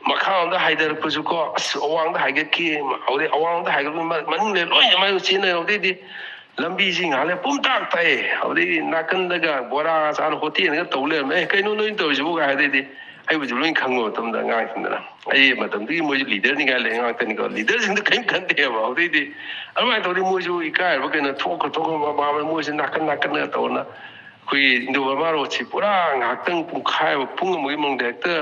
ꯃꯈꯥꯔꯣꯝꯗ ꯍꯥꯏꯊꯔꯛꯄꯁꯨ ꯀꯣ, ꯑꯁ, ꯑꯋꯥꯡꯗ ꯍꯥꯏꯒꯠꯈꯤ꯫ ꯍꯧꯗꯩ ꯑꯋꯥꯡꯗ ꯍꯥꯏꯒꯠꯄ ꯃ-, ꯃꯅꯤꯡꯗ ꯂꯣꯏ ꯃꯥꯏ ꯆꯦꯟꯅꯔꯦ꯫ ꯍꯧꯗꯩꯗꯤ ꯂꯝꯕꯤꯁꯤ ꯉꯥꯏꯍꯥꯛ ꯂꯩ ꯄꯨꯝꯇꯥꯛ ꯇꯥꯏꯌꯦ꯫ ꯍꯧꯗꯩꯗꯤ ꯅꯥꯀꯟꯗꯒ ꯕꯣꯔꯥ ꯆꯥꯅ ꯍꯣꯇꯦꯜꯒ ꯇꯧ ꯂꯩꯔꯝꯃꯦ꯫ "ꯑꯦ, ꯀꯩꯅꯣ ꯅꯣꯏꯅ ꯇꯧꯔꯤꯁꯤꯕꯨ?" ꯀꯥꯏ꯫ ꯍꯧꯗꯩꯗꯤ ꯑꯩꯕꯨꯁꯨ ꯂꯣꯏ ꯈꯪꯕ ꯃꯇꯝꯗ ꯑꯉꯥꯡꯁꯤꯡꯗꯨꯅ, ꯑꯩ ꯃꯇꯝꯗꯨꯒꯤ ꯃꯣꯏꯁꯨ ꯂꯤꯗꯔꯅꯤꯉꯥꯏ ꯂꯩ ꯉꯥꯛꯇꯅꯤꯀꯣ, ꯂꯤꯗꯔꯁꯤꯡꯗ ꯀꯔꯤꯝ ꯈꯟꯗꯦꯕ꯫ ꯍꯧꯗꯩꯗꯤ ꯑꯗꯨꯃꯥꯏꯅ ꯇꯧꯗꯤ ꯃꯣꯏꯁꯨ ꯏꯀꯥꯏꯕ ꯀꯩꯅꯣ ꯊꯣꯛꯈ꯭ꯔ ꯊꯣꯛꯈ꯭ꯔ ꯃꯄꯥ ꯃꯣꯏꯁꯨ ꯅꯥꯀꯟ ꯅꯥꯀꯟꯗ ꯇꯧꯅ ꯑꯩꯈꯣꯏꯒꯤ ꯏꯟꯗꯣ ꯕꯔꯃꯥ ꯔꯣꯗꯁꯤ ꯄꯨꯔꯥ ꯉꯥꯏꯍꯥꯛꯇꯪ ꯄꯨꯡꯈꯥꯏ ꯑꯃ, ꯄꯨꯡ ꯑꯃꯒꯤ ꯃꯅꯨꯡꯗ ꯍꯦꯛꯇ,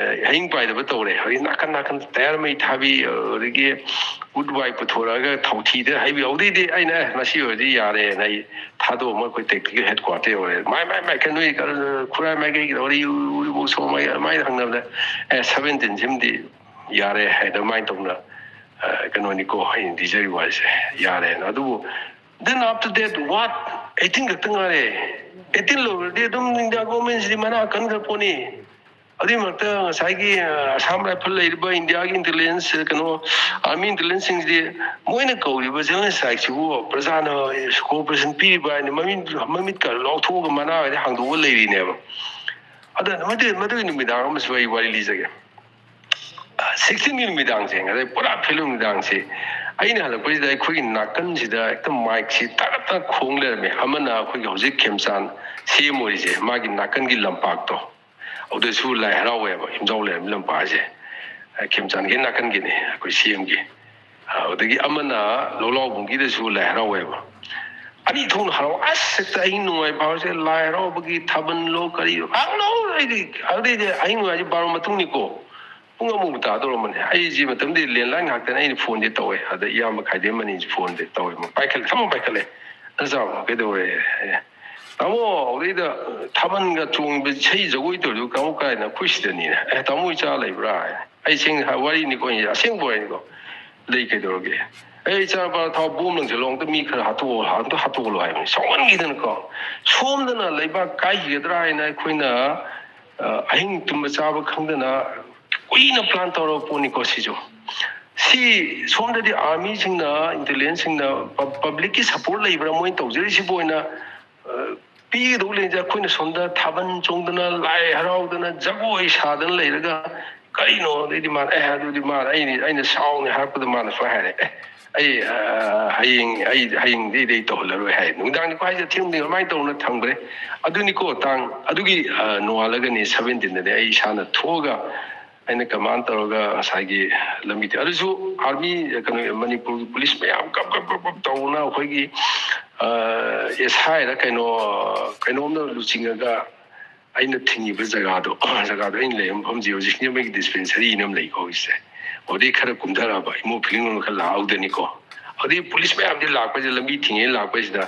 ꯑꯦ, ꯑꯍꯤꯡ ꯄꯥꯏꯗꯕ ꯇꯧꯔꯦ꯫ ꯍꯧꯖꯤꯛ ꯅꯥꯀꯟ ꯅꯥꯀꯟ ꯇꯌꯥꯔ ꯃꯩ ꯊꯥꯕꯤ, ꯑꯗꯒꯤ ꯎꯠ ꯋꯥꯏ ꯄꯨꯊꯣꯔꯛꯑꯒ ꯊꯥꯎꯊꯤꯗ ꯍꯩꯕꯤ꯫ ꯍꯧꯗꯩꯗꯤ ꯑꯩꯅ, "ꯑꯦ, ꯃꯁꯤ ꯑꯣꯏꯔꯗꯤ ꯌꯥꯔꯦꯅ" ꯑꯩ ꯊꯥꯗꯣꯛꯑꯝꯃ ꯑꯩꯈꯣꯏ ꯇꯦꯛꯇꯤꯀꯦꯜ ꯍꯦꯗꯀ꯭ꯋꯥꯇꯔ ꯌꯧꯔꯦ꯫ "ꯃꯥꯏ, ꯃꯥꯏ, ꯃꯥꯏ, ꯀꯩꯅꯣ, ꯅꯣꯏ ꯀꯔ-, ꯈꯨꯔꯥꯏ ꯃꯥꯏꯀꯩꯒꯤ ꯎꯔꯤ-, ꯎꯔꯤꯄꯣꯛ ꯁꯣꯝ ꯃꯥꯏꯀꯩ" ꯑꯗꯨꯃꯥꯏꯅ ꯍꯪꯅꯕꯗ, "ꯑꯦ, ꯁꯚꯦꯟꯇꯤꯟ ꯁꯤꯃꯗꯤ ꯌꯥꯔꯦ" ꯍꯥꯏꯗ ꯑꯗꯨꯃꯥꯏꯅ ꯇꯧꯅ, ꯑ, ꯀꯩꯅꯣꯅꯤꯀꯣ ꯑꯩꯅ ꯂꯤꯖꯔꯤ ꯋꯥꯔꯤꯁꯦ, ꯌꯥꯔꯦꯅ꯫ ꯑꯗꯨꯕꯨ then after that what? Eighteen ꯈꯛꯇ ꯉꯥꯏꯔꯦ꯫ ꯑꯩꯠꯇꯤꯟ ꯂꯣꯏꯔꯗꯤ ꯑꯗꯨꯝ ꯏꯟꯗꯤꯌꯥ ꯒꯣꯔꯃꯦꯟꯁꯤꯗꯤ ꯃꯅꯥ ꯀꯟꯈ꯭ꯔ ꯄꯣꯠꯅꯤ꯫ ꯑꯗꯨꯒꯤ ꯃꯔꯛꯇ ꯉꯁꯥꯏꯒꯤ, ꯑ, ꯑꯁꯥꯝ ꯔꯥꯏꯐꯜ ꯂꯩꯔꯤꯕ ꯏꯟꯗꯤꯌꯥꯒꯤ ꯏꯟꯇꯦꯂꯤꯖꯦꯟꯁ, ꯀꯩꯅꯣ, ꯑꯥꯔꯃꯤ ꯏꯟꯇꯦꯂꯤꯖꯦꯟꯁꯁꯤꯡꯁꯤ ꯃꯣꯏꯅ ꯀꯧꯔꯤꯕ ꯖꯦꯅꯣꯁꯥꯏꯠꯁꯤꯕꯨ ꯄ꯭ꯔꯖꯥꯅ ꯀꯣꯑꯣꯄꯔꯦꯁꯟ ꯄꯤꯔꯤꯕ ꯍꯥꯏꯅ ꯃꯃꯤꯠ, ꯃꯃꯤꯠꯀ ꯂꯥꯎꯊꯣꯛꯑꯒ ꯃꯅꯥꯒꯗꯤ ꯍꯥꯡꯗꯣꯛꯑꯒ ꯂꯩꯔꯤꯅꯦꯕ꯫ ꯑꯗ ꯃꯗꯨ-, ꯃꯗꯨꯒꯤ ꯅꯨꯃꯤꯗꯥꯡ ꯑꯃꯁꯨ ꯑꯩ ꯋꯥꯔꯤ ꯂꯤꯖꯒꯦ꯫ ꯁꯤꯛꯁꯇꯤꯟꯒꯤ ꯅꯨꯃꯤꯗꯥꯡꯁꯦ, ꯉꯁꯥꯏ ꯄꯨꯔꯥ ꯐꯤꯂꯝ ꯅꯨꯃꯤꯗꯥꯡꯁꯦ, ꯑꯩꯅ ꯍꯜꯂꯛꯄꯁꯤꯗ ꯑꯩꯈꯣꯏꯒꯤ ꯅꯥꯀꯟꯁꯤꯗ ꯍꯦꯛꯇ ꯃꯥꯏꯛꯁꯤ ꯇꯥꯔꯛ ꯇꯥꯔꯛ ꯈꯣꯡ ꯂꯩꯔꯝꯃꯦ꯫ ꯑꯃꯅ ꯑꯩꯈꯣꯏꯒꯤ ꯍꯧꯖꯤꯛ ꯈꯦꯝꯆꯥꯟ ꯁꯤ ꯑꯦꯝ ꯑꯣꯏꯔꯤꯁꯦ, ꯃꯥꯒꯤ ꯅꯥꯀꯟꯒꯤ ꯂꯝꯄꯥꯛꯇꯣ, ꯑꯗꯨꯗꯁꯨ ꯂꯥꯏ ꯍꯔꯥꯎꯋꯦꯕ, ꯌꯨꯝꯖꯥꯎ ꯂꯩꯔꯝꯃꯤ ꯂꯝꯄꯥꯛ ꯍꯥꯏꯁꯦ꯫ ꯈꯦꯝꯆꯥꯟꯒꯤ ꯅꯥꯀꯟꯒꯤꯅꯦ ꯑꯩꯈꯣꯏ ꯁꯤ ꯑꯦꯝꯒꯤ꯫ ꯑꯗꯒꯤ ꯑꯃꯅ ꯂꯧꯂꯥꯎꯕꯨꯡꯒꯤꯗꯁꯨ ꯂꯥꯏ ꯍꯔꯥꯎꯋꯦꯕ꯫ ꯑꯅꯤ ꯊꯣꯛꯅ ꯍꯔꯥꯎ-, ꯑꯁ, ꯍꯦꯛꯇ ꯑꯍꯤꯡ ꯅꯣꯡꯌꯥꯏ ꯐꯥꯎꯁꯦ ꯂꯥꯏ ꯍꯔꯥꯎꯕꯒꯤ ꯊꯥꯕꯜꯂꯣ ꯀꯔꯤꯅꯣ ꯈꯪꯗꯦ꯫ ꯑꯩꯗꯤ ꯑꯗꯨꯗꯩꯗꯤ ꯑꯍꯤꯡ ꯅꯣꯡꯌꯥꯏꯁꯦ ꯕꯥꯔꯣ ꯃꯇꯨꯡꯅꯤꯀꯣ꯫ ꯄꯨꯡ ꯑꯃꯃꯨꯛ ꯇꯥꯗꯧꯔꯝꯕꯅꯦ꯫ ꯑꯩꯁꯤ ꯃꯇꯝꯗꯤ ꯂꯦꯟꯂꯥꯏꯟ ꯉꯥꯛꯇꯅꯦ ꯑꯩꯅ ꯐꯣꯟꯁꯦ ꯇꯧꯋꯦ꯫ ꯑꯗ ꯏꯌꯥꯝꯕ ꯈꯥꯏꯗꯦꯝ ꯑꯅꯤꯁꯤ ꯐꯣꯟꯁꯦ ꯇꯧꯋꯦ꯫ ꯄꯥꯏꯈꯠꯂꯦ, ꯊꯃꯣꯏ ꯄꯥꯏꯈꯠꯂꯦ꯫ "ꯅꯆꯥꯕꯣ ꯀꯩꯗꯧꯔꯦ?" ꯑꯩꯅ, "ꯇꯥꯃꯣ, ꯑꯗꯩꯗ ꯊꯥꯕꯜꯒ ꯆꯣꯡꯕ, ꯏꯁꯩ ꯖꯒꯣꯏ ꯇꯧꯔꯤꯗꯨ ꯀꯥꯃꯨ ꯀꯥꯏꯅ ꯑꯩꯈꯣꯏ ꯁꯤꯗꯅꯤꯅꯦ?" "ꯑꯦ, ꯇꯥꯃꯣ ꯏꯆꯥ ꯂꯩꯕ꯭ꯔꯥ?" ꯍꯥꯏꯅ꯫ ꯑꯩ ꯁꯦꯡꯅ ꯍꯥꯏ-, ꯋꯥꯔꯤꯅꯤꯀꯣ, ꯑꯩ ꯑꯁꯦꯡꯕ ꯋꯥꯔꯤꯅꯤꯀꯣ꯫ "ꯂꯩ, ꯀꯩꯗꯧꯔꯒꯦ?" "ꯑꯩ ꯏꯆꯥꯅꯨꯄꯥ ꯊꯥꯎ ꯕꯣꯝ ꯂꯪꯁꯤꯜꯂꯣ, ꯑꯝꯇ ꯃꯤ ꯈꯔ ꯍꯥꯠꯇꯣꯛꯑꯣ, ꯑꯝꯇ ꯍꯥꯠꯇꯣꯛꯍꯜꯂꯣ" ꯍꯥꯏꯕꯅꯤ꯫ ꯁꯥꯎꯃꯟꯈꯤꯗꯅꯀꯣ꯫ ꯁꯣꯝꯗꯅ ꯂꯩꯕꯥꯛ ꯀꯥꯏꯈꯤꯒꯗ꯭ꯔꯥ ꯍꯥꯏꯅ ꯑꯩꯈꯣꯏꯅ, ꯑ, ꯑꯍꯤꯡ ꯇꯨꯝꯕ ꯆꯥꯕ ꯈꯪꯗꯅ ꯀꯨꯏꯅ ꯄ꯭ꯂꯥꯟ ꯇꯧꯔꯕ ꯄꯣꯠꯅꯤꯀꯣ ꯁꯤꯁꯨ꯫ ꯁꯤ ꯁꯣꯝꯗꯗꯤ ꯑꯥꯔꯃꯤꯁꯤꯡꯅ, ꯏꯟꯇꯦꯂꯤꯖꯦꯟꯁꯁꯤꯡꯅ ꯄ-, ꯄꯕ꯭ꯂꯤꯛꯀꯤ ꯁꯄꯣꯔꯠ ꯂꯩꯕ꯭ꯔꯥ ꯃꯣꯏꯅ ꯇꯧꯖꯔꯤꯁꯤꯕꯨ ꯑꯣꯏꯅ, ꯑ, ꯄꯤꯒꯗꯧ ꯂꯩꯁꯦ ꯑꯩꯈꯣꯏꯅ ꯁꯣꯝꯗ ꯊꯥꯕꯜ ꯆꯣꯡꯗꯅ, ꯂꯥꯏ ꯍꯔꯥꯎꯗꯅ, ꯖꯒꯣꯏ ꯁꯥꯗꯅ ꯂꯩꯔꯒ "ꯀꯩꯅꯣ?" ꯑꯗꯩꯗꯤ ꯃꯥꯅ, "ꯑꯦ, ꯑꯗꯨꯗꯤ ꯃꯥꯅ ꯑꯩꯅꯤ, ꯑꯩꯅ ꯁꯥꯎꯅꯤ ꯍꯥꯏꯔꯛꯄꯗ ꯃꯥꯅ ꯁꯨꯃꯥꯏꯅ ꯍꯥꯏꯔꯦ, 'ꯑꯦ, ꯑꯩ, ꯑ, ꯍꯌꯦꯡ, ꯑꯩ ꯍꯌꯦꯡꯗꯩꯗꯤ ꯑꯩ ꯇꯧꯍꯜꯂꯔꯣꯏ' ꯍꯥꯏ꯫ ꯅꯨꯡꯗꯥꯡꯅꯤꯀꯣ ꯍꯥꯏꯁꯦ, ꯊꯦꯡꯕꯅꯤ, ꯑꯗꯨꯃꯥꯏꯅ ꯇꯧꯅ ꯊꯝꯈ꯭ꯔꯦ꯫ ꯑꯗꯨꯅꯤꯀꯣ, ꯇꯥꯡ ꯑꯗꯨꯒꯤ, ꯑ, ꯅꯣꯡꯉꯥꯜꯂꯒꯅꯤ, ꯁꯕꯦꯟꯇꯤꯟꯗꯅꯦ ꯑꯩ ꯏꯁꯥꯅ ꯊꯣꯛꯑꯒ ꯑꯩꯅ ꯀꯃꯥꯟ ꯇꯧꯔꯒ ꯉꯁꯥꯏꯒꯤ ꯂꯝꯕꯤ ꯊꯤ-, ꯑꯗꯨꯁꯨ ꯑꯥꯔꯃꯤ, ꯀꯩꯅꯣ, ꯃꯅꯤꯄꯨꯔꯒꯤ ꯄꯨꯂꯤꯁ ꯃꯌꯥꯝ ꯀꯞ ꯀꯞ ꯀꯞ ꯀꯞ ꯇꯧꯅ ꯑꯩꯈꯣꯏꯒꯤ, ꯑ, ꯑꯦꯁ ꯑꯥꯏꯔ ꯀꯩꯅꯣ, ꯀꯩꯅꯣꯝꯅ ꯂꯨꯆꯤꯡꯉꯒ ꯑꯩꯅ ꯊꯤꯡꯉꯤꯕ ꯖꯒꯥꯗꯣ, ꯖꯒꯥꯗꯣ ꯑꯩꯅ ꯂꯩꯔꯤꯕ ꯃꯐꯝꯁꯦ ꯍꯧꯖꯤꯛ ꯁꯤꯡꯖꯃꯩꯒꯤ ꯗꯤꯁꯄꯦꯟꯁꯔꯤꯅ ꯑꯃ ꯂꯩꯀꯣ ꯍꯧꯖꯤꯛꯁꯦ꯫ ꯑꯗꯩ ꯈꯔ ꯀꯨꯝꯊꯔꯛꯑꯕ ꯏꯃꯣ ꯐꯤꯂꯤꯡ ꯔꯣꯝ ꯈꯔ ꯂꯥꯛꯍꯧꯗꯅꯤꯀꯣ꯫ ꯑꯗꯩ ꯄꯨꯂꯤꯁ ꯃꯌꯥꯝꯁꯦ ꯂꯥꯛꯄꯁꯤꯗ, ꯂꯝꯕꯤ ꯊꯤꯡꯉꯦ ꯂꯥꯛꯄꯁꯤꯗ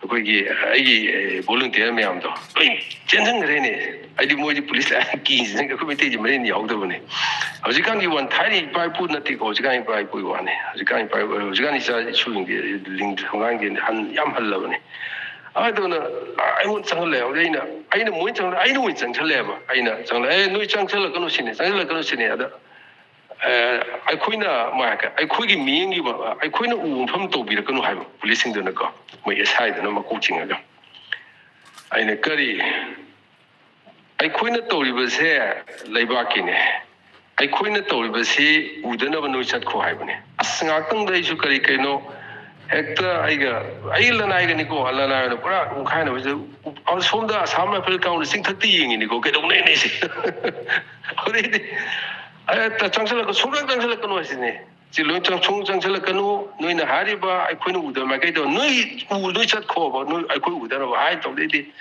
ꯑꯩꯈꯣꯏꯒꯤ, ꯑꯩꯒꯤ, ꯑꯦ, ꯚꯣꯂꯨꯟꯇꯤꯌꯔ ꯃꯌꯥꯝꯗꯣ ꯂꯣꯏ ꯆꯦꯟꯁꯤꯟꯈ꯭ꯔꯦꯅꯦ꯫ ꯍꯥꯏꯗꯤ ꯃꯣꯏꯗꯤ ꯄꯨꯂꯤꯁ ꯂꯥꯛꯑꯦ ꯀꯤꯗꯅ, ꯑꯩꯈꯣꯏ ꯃꯩꯇꯩꯗꯤ ꯃꯔꯤꯟ ꯌꯥꯎꯗꯕꯅꯦ꯫ ꯍꯧꯖꯤꯛꯀꯥꯟꯒꯤ ꯋꯥꯟ, ꯊꯥꯏꯅ ꯏꯄꯥ ꯏꯄꯨ ꯅꯠꯇꯦꯀꯣ, ꯍꯧꯖꯤꯛꯀꯥꯟ ꯏꯄꯥ ꯏꯄꯨꯒꯤ ꯋꯥꯅꯤ꯫ ꯍꯧꯖꯤꯛꯀꯥꯟ ꯏꯄꯥ ꯏꯄꯨ, ꯍꯧꯖꯤꯛꯀꯥꯟ ꯏꯆꯥ ꯏꯁꯨꯁꯤꯡꯗꯤ ꯂꯤꯡ-, ꯑꯉꯥꯡꯁꯤꯡꯗꯤ ꯍꯟ-, ꯌꯥꯝ ꯍꯜꯂꯕꯅꯦ꯫ ꯑꯗꯨꯅ ꯑꯩꯉꯣꯟꯗ ꯆꯪꯍꯜꯂꯦ꯫ ꯍꯧꯖꯤꯛ ꯑꯩꯅ, ꯑꯩꯅ ꯃꯣꯏ ꯆꯪꯍꯜꯂꯦ, ꯑꯩꯅ ꯃꯣꯏ ꯆꯪꯁꯜꯂꯛꯑꯦꯕ꯫ ꯑꯩꯅ ꯆꯪꯂꯛꯑꯦ, "ꯑꯦ, ꯅꯣꯏ ꯆꯪꯁꯜꯂꯛꯀꯅꯨ ꯁꯤꯅꯤ, ꯆꯪꯁꯜꯂꯛꯀꯅꯨ ꯁꯤꯅꯤ"꯫ ꯑꯗ, ꯑ, ꯑꯩꯈꯣꯏꯅ, ꯃꯥ ꯍꯥꯏꯔꯛꯀꯦ, "ꯑꯩꯈꯣꯏꯒꯤ ꯃꯤꯠꯌꯦꯡꯒꯤ ꯃ-, ꯑꯩꯈꯣꯏꯅ ꯎꯕ ꯃꯐꯝ ꯇꯧꯕꯤꯔꯛꯀꯅꯨ" ꯍꯥꯏꯕ ꯄꯨꯂꯤꯁꯁꯤꯡꯗꯨꯅꯀꯣ, ꯃꯣꯏ ꯑꯦꯁ ꯑꯥꯏꯗꯨꯅ ꯃꯀꯣꯛ ꯆꯤꯡꯉꯒ꯫ ꯑꯩꯅ, "ꯀꯔꯤ?" "ꯑꯩꯈꯣꯏꯅ ꯇꯧꯔꯤꯕꯁꯦ ꯂꯩꯕꯥꯛꯀꯤꯅꯦ꯫ ꯑꯩꯈꯣꯏꯅ ꯇꯧꯔꯤꯕꯁꯤ ꯎꯗꯅꯕ ꯅꯣꯏ ꯆꯠꯈꯣ" ꯍꯥꯏꯕꯅꯦ꯫ ꯑꯁ, ꯉꯥꯏꯍꯥꯛꯇꯪꯗ ꯑꯩꯁꯨ ꯀꯔꯤ ꯀꯩꯅꯣ ꯍꯦꯛꯇ ꯑꯩꯒ, ꯑꯩ ꯂꯅꯥꯏꯒꯅꯤꯀꯣ, ꯂꯅꯥꯏ ꯑꯣꯏꯅ ꯄꯨꯔꯥ ꯎꯪꯈꯥꯏꯅꯕꯁꯤꯗ, ꯑ, ꯁꯣꯝꯗ ꯑꯁꯥꯝ ꯔꯥꯏꯐꯜ ꯀꯥꯡꯕꯨꯅ ꯆꯤꯡꯊꯛꯇ ꯌꯦꯡꯉꯤꯅꯤꯀꯣ, ꯀꯩꯗꯧꯅꯩꯅꯦ ꯁꯤ? ꯑꯗꯩꯗꯤ, "ꯑꯦ, ꯆꯪꯁꯤꯜꯂꯛꯀ-, ꯁꯨꯡꯆꯪ ꯆꯪꯁꯤꯜꯂꯛꯀꯅꯨ" ꯍꯥꯏꯁꯤꯅꯦ꯫ "ꯁꯤ ꯂꯣꯏ ꯆꯪ-, ꯁꯨꯡ ꯆꯪꯁꯤꯜꯂꯛꯀꯅꯨ, ꯅꯣꯏꯅ ꯍꯥꯏꯔꯤꯕ ꯑꯩꯈꯣꯏꯅ ꯎꯗꯕ ꯃꯥꯏꯀꯩꯗꯣ ꯅꯣꯏ ꯎ-, ꯅꯣꯏ ꯆꯠꯈꯣꯕ, ꯅꯣꯏ ꯑꯩꯈꯣꯏ ꯎꯗꯅꯕ" ꯍꯥꯏ ꯇꯧꯗꯩꯗꯤ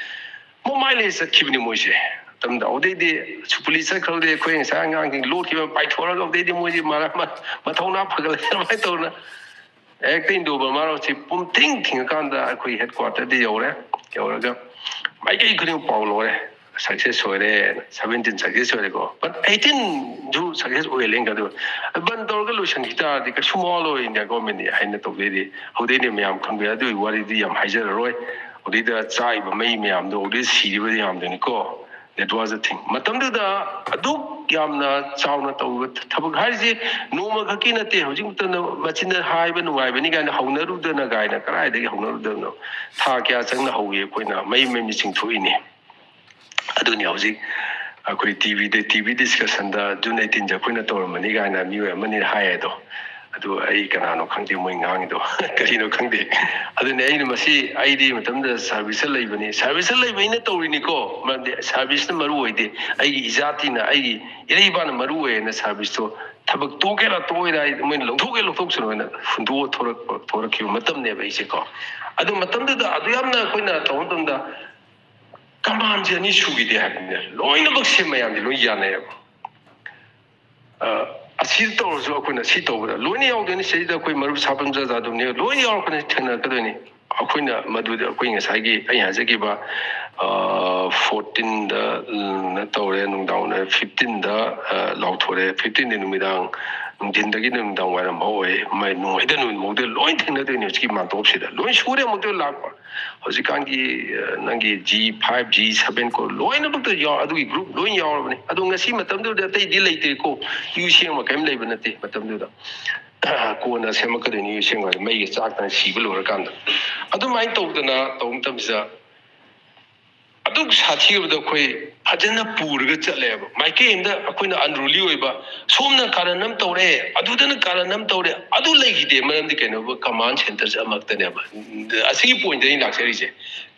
ꯃꯃꯥꯏ ꯂꯩ ꯆꯠꯈꯤꯕꯅꯤ ꯃꯣꯏꯁꯦ꯫ ꯃꯇꯝꯗ ꯑꯗꯩꯗꯤ ꯁꯨꯄꯨꯂꯤ ꯆꯠꯈ꯭ꯔꯕꯗꯤ ꯑꯩꯈꯣꯏ ꯉꯁꯥꯏ ꯑꯉꯥꯡꯁꯤꯡ ꯂꯣꯠꯈꯤꯕ ꯄꯥꯏꯊꯣꯔꯛꯑꯒ ꯑꯗꯩꯗꯤ ꯃꯣꯏꯁꯦ ꯃꯔꯥ-, ꯃ-, ꯃꯊꯧꯅꯥ ꯐꯒꯠꯂꯛꯇꯅ ꯑꯗꯨꯃꯥꯏꯅ ꯇꯧꯗꯅ ꯍꯦꯛꯇ ꯏꯟꯗꯣ ꯕꯔꯃꯥ ꯔꯣꯗꯁꯤ ꯄꯨꯝꯊꯤꯡ ꯊꯤꯡꯉꯀꯥꯟꯗ ꯑꯩꯈꯣꯏ ꯍꯦꯗ ꯀ꯭ꯋꯥꯇꯔꯗ ꯌꯧꯔꯦ꯫ ꯌꯧꯔꯒ ꯃꯥꯏꯀꯩ ꯈꯨꯗꯤꯡꯃꯛ ꯄꯥꯎ ꯂꯧꯔꯦ, "ꯁꯛꯁꯦꯁ ꯑꯣꯏꯔꯦ, ꯁꯕꯦꯟꯇꯤꯟ ꯁꯛꯁꯦꯁ ꯑꯣꯏꯔꯦꯀꯣ", ꯕꯠ ꯑꯩꯠꯇꯤꯟꯁꯨ ꯁꯛꯁꯦꯁ ꯑꯣꯏꯍꯜꯂꯦ꯫ ꯑꯗꯨ ꯕꯟ ꯇꯧꯔꯒ ꯂꯣꯏꯁꯤꯟꯈꯤ ꯇꯥꯔꯗꯤ ꯀꯩꯁꯨ ꯃꯋꯥ ꯂꯧꯔꯣꯏ ꯏꯟꯗꯤꯌꯥ ꯒꯣꯔꯃꯦꯟꯗꯤ ꯍꯥꯏꯅ ꯇꯧꯗꯣꯏꯗꯤ꯫ ꯍꯧꯗꯩꯗꯤ ꯃꯌꯥꯝ ꯈꯪꯕꯤꯔꯦ, ꯑꯗꯨꯒꯤ ꯋꯥꯔꯤꯗꯤ ꯌꯥꯝ ꯍꯥꯏꯖꯔꯔꯣꯏ꯫ ꯍꯧꯗꯩꯗ ꯆꯥꯛꯏꯕ ꯃꯩ ꯃꯌꯥꯝꯗꯣ, ꯍꯧꯗꯩ ꯁꯤꯔꯤꯕ ꯃꯌꯥꯝꯗꯨꯅꯤꯀꯣ꯫ That was the thing. ꯃꯇꯝꯗꯨꯗ ꯑꯗꯨꯛ ꯌꯥꯝꯅ ꯆꯥꯎꯅ ꯇꯧꯕ ꯊꯕꯛ ꯍꯥꯏꯔꯤꯁꯤ ꯅꯣꯡꯃ ꯈꯛꯀꯤ ꯅꯠꯇꯦ꯫ ꯍꯧꯖꯤꯛ ꯃꯇꯝꯗ ꯃꯆꯤꯟꯗ ꯍꯥꯏꯕ ꯅꯨꯡꯉꯥꯏꯕꯅꯤ ꯀꯥꯏꯅ ꯍꯧꯅꯔꯨꯗꯅ ꯀꯥꯏꯅ ꯀꯗꯥꯏꯗꯒꯤ ꯍꯧꯅꯔꯨꯗꯕꯅꯣ? ꯊꯥ ꯀꯌꯥ ꯆꯪꯅ ꯍꯧꯏ ꯑꯩꯈꯣꯏꯅ ꯃꯩ ꯃꯩ ꯃꯩ ꯆꯤꯡꯊꯣꯛꯏꯅꯤ꯫ ꯑꯗꯨꯅꯤ ꯍꯧꯖꯤꯛ ꯑꯩꯈꯣꯏ ꯇꯤ ꯚꯤꯗ, ꯇꯤ ꯚꯤ ꯗꯤꯁꯀꯁꯟꯗ ꯖꯨꯟ ꯑꯩꯠꯇꯤꯟꯁꯦ ꯑꯩꯈꯣꯏꯅ ꯇꯧꯔꯝꯕꯅꯤ ꯀꯥꯏꯅ ꯃꯤꯑꯣꯏ ꯑꯃꯅꯤ ꯍꯥꯏ ꯑꯗꯣ, ꯑꯗꯨ ꯑꯩ ꯀꯅꯥꯅꯣ ꯈꯪꯗꯦ, ꯃꯣꯏ ꯉꯥꯡꯉꯤꯗꯣ ꯀꯔꯤꯅꯣ ꯈꯪꯗꯦ꯫ ꯑꯗꯨꯅꯦ ꯑꯩꯅ ꯃꯁꯤ, ꯑꯩꯗꯤ ꯃꯇꯝꯗ ꯁꯥꯔꯚꯤꯁꯇ ꯂꯩꯕꯅꯤ, ꯁꯥꯔꯚꯤꯁꯇ ꯂꯩꯕꯅꯤꯅ ꯇꯧꯔꯤꯅꯤꯀꯣ, ꯃꯔꯝꯗꯤ ꯁꯥꯔꯚꯤꯁꯅ ꯃꯔꯨ ꯑꯣꯏꯗꯦ, ꯑꯩꯒꯤ ꯏꯖꯥꯇꯤꯅ, ꯑꯩꯒꯤ ꯏꯔꯩ ꯏꯄꯥꯅ ꯃꯔꯨ ꯑꯣꯏꯌꯦꯅ ꯁꯥꯔꯚꯤꯁꯇꯣ, ꯊꯕꯛ ꯇꯣꯛꯀꯦꯔꯥ ꯇꯣꯛꯑꯣꯏꯔꯥ, ꯑꯩ ꯃꯣꯏꯅ ꯂꯧꯊꯣꯛꯀꯦ ꯂꯧꯊꯣꯛꯁꯅꯨ ꯍꯥꯏꯅ ꯍꯨꯟꯗꯣꯛꯑ ꯊꯣꯔꯛꯄ, ꯊꯣꯔꯛꯈꯤꯕ ꯃꯇꯝꯅꯦꯕ ꯑꯩꯁꯦꯀꯣ꯫ ꯑꯗꯨ ꯃꯇꯝꯗꯨꯗ ꯑꯗꯨ ꯌꯥꯝꯅ ꯑꯩꯈꯣꯏꯅ ꯇꯧꯕ ꯃꯇꯝꯗ ꯀꯃꯥꯟꯁꯦ ꯑꯅꯤ ꯁꯨꯈꯤꯗꯦ ꯍꯥꯏꯕꯅꯤꯅ, ꯂꯣꯏꯅꯃꯛꯁꯦ ꯃꯌꯥꯝꯁꯦ ꯂꯣꯏ ꯌꯥꯅꯩꯌꯦꯕ꯫ ꯑ, ꯑꯁꯤ ꯇꯧꯔꯁꯨ ꯑꯩꯈꯣꯏꯅ ꯁꯤ ꯇꯧꯕꯗ ꯂꯣꯏꯅ ꯌꯥꯎꯗꯣꯏꯅꯤ꯫ ꯁꯤꯗꯩꯗ ꯑꯩꯈꯣꯏ ꯃꯔꯨꯞ ꯁꯥꯄꯟ ꯖꯥꯖꯥꯗꯨꯝꯅꯦ, ꯂꯣꯏ ꯌꯥꯎꯔꯛꯄꯅꯤ, ꯊꯦꯡꯅꯔꯛꯀꯗꯣꯏꯅꯤ꯫ ꯑꯩꯈꯣꯏꯅ ꯃꯗꯨꯗ ꯑꯩꯈꯣꯏ ꯉꯁꯥꯏꯒꯤ ꯑꯩ ꯍꯥꯏꯖꯈꯤꯕ, ꯑ, ꯐꯣꯔꯇꯤꯟꯗ, ꯎꯝ, ꯇꯧꯔꯦ, ꯅꯨꯡꯗꯥꯡ ꯋꯥꯏꯔꯝ ꯐꯤꯐꯇꯤꯟꯗ, ꯑ, ꯂꯥꯎꯊꯣꯔꯛꯑꯦ, ꯐꯤꯐꯇꯤꯟꯗꯤ ꯅꯨꯃꯤꯗꯥꯡ, ꯅꯨꯡꯊꯤꯟꯗꯒꯤ ꯅꯨꯃꯤꯗꯥꯡ ꯋꯥꯏꯔꯝ ꯐꯥꯎ ꯑꯣꯏ, ꯃꯩ ꯅꯨꯡꯉꯥꯏꯗ ꯅꯨꯃꯤꯠ ꯐꯥꯎꯗ ꯂꯣꯏ ꯊꯦꯡꯅꯗꯣꯏꯅꯤ꯫ ꯍꯧꯖꯤꯛꯀꯤ ꯃꯥꯟꯇꯣꯞꯁꯤꯗ ꯂꯣꯏ ꯁꯨꯔꯦ, ꯑꯃꯨꯛꯇ ꯂꯥꯛꯄ꯫ ꯍꯧꯖꯤꯛꯀꯥꯟꯒꯤ, ꯑ, ꯅꯪꯒꯤ ꯖꯤ ꯐꯥꯏꯚ, ꯖꯤ ꯁꯚꯦꯟ ꯀꯣ, ꯂꯣꯏꯅꯃꯛꯇ ꯌꯥꯎ-, ꯑꯗꯨꯒꯤ ꯒ꯭ꯔꯨꯞ ꯂꯣꯏ ꯌꯥꯎꯔꯕꯅꯤ꯫ ꯑꯗꯣ ꯉꯁꯤ ꯃꯇꯝꯗꯨꯗ ꯑꯇꯩꯗꯤ ꯂꯩꯇ꯭ꯔꯦꯀꯣ, ꯌꯨ ꯁꯦꯡꯕ ꯀꯔꯤꯝ ꯂꯩꯕ ꯅꯠꯇꯦ ꯃꯇꯝꯗꯨꯗ꯫ ꯀꯣꯟꯅ ꯁꯦꯝꯃꯛꯀꯗꯣꯏꯅꯤ, ꯌꯨ ꯁꯦꯡꯕ ꯍꯥꯏꯗꯤ ꯃꯩꯒ ꯆꯥꯛꯇꯅ ꯁꯤꯕ ꯂꯣꯏꯔꯀꯥꯟꯗ꯫ ꯑꯗꯨꯃꯥꯏꯅ ꯇꯧꯗꯅ ꯇꯧꯕ ꯃꯇꯝꯁꯤꯗ ꯑꯗꯨꯛ ꯁꯥꯊꯤꯔꯕꯗ ꯑꯩꯈꯣꯏ ꯐꯖꯅ ꯄꯨꯔꯒ ꯆꯠꯂꯦꯕ꯫ ꯃꯥꯏꯀꯩ ꯑꯃꯗ ꯑꯩꯈꯣꯏꯅ unruly ꯑꯣꯏꯕ, ꯁꯣꯝꯅ ꯀꯥꯔꯟ ꯑꯃ ꯇꯧꯔꯦ, ꯑꯗꯨꯗꯅ ꯀꯥꯔꯟ ꯑꯃ ꯇꯧꯔꯦ, ꯑꯗꯨ ꯂꯩꯈꯤꯗꯦ꯫ ꯃꯔꯝꯗꯤ ꯀꯩꯅꯣꯕ, ꯀꯃꯥꯟ ꯁꯦꯟꯇꯔꯁꯦ ꯑꯃꯈꯛꯇꯅꯦꯕ꯫ ꯑꯁꯤꯒꯤ ꯄꯣꯏꯟꯠꯇ ꯑꯩꯅ ꯂꯥꯛꯆꯔꯤꯁꯦ,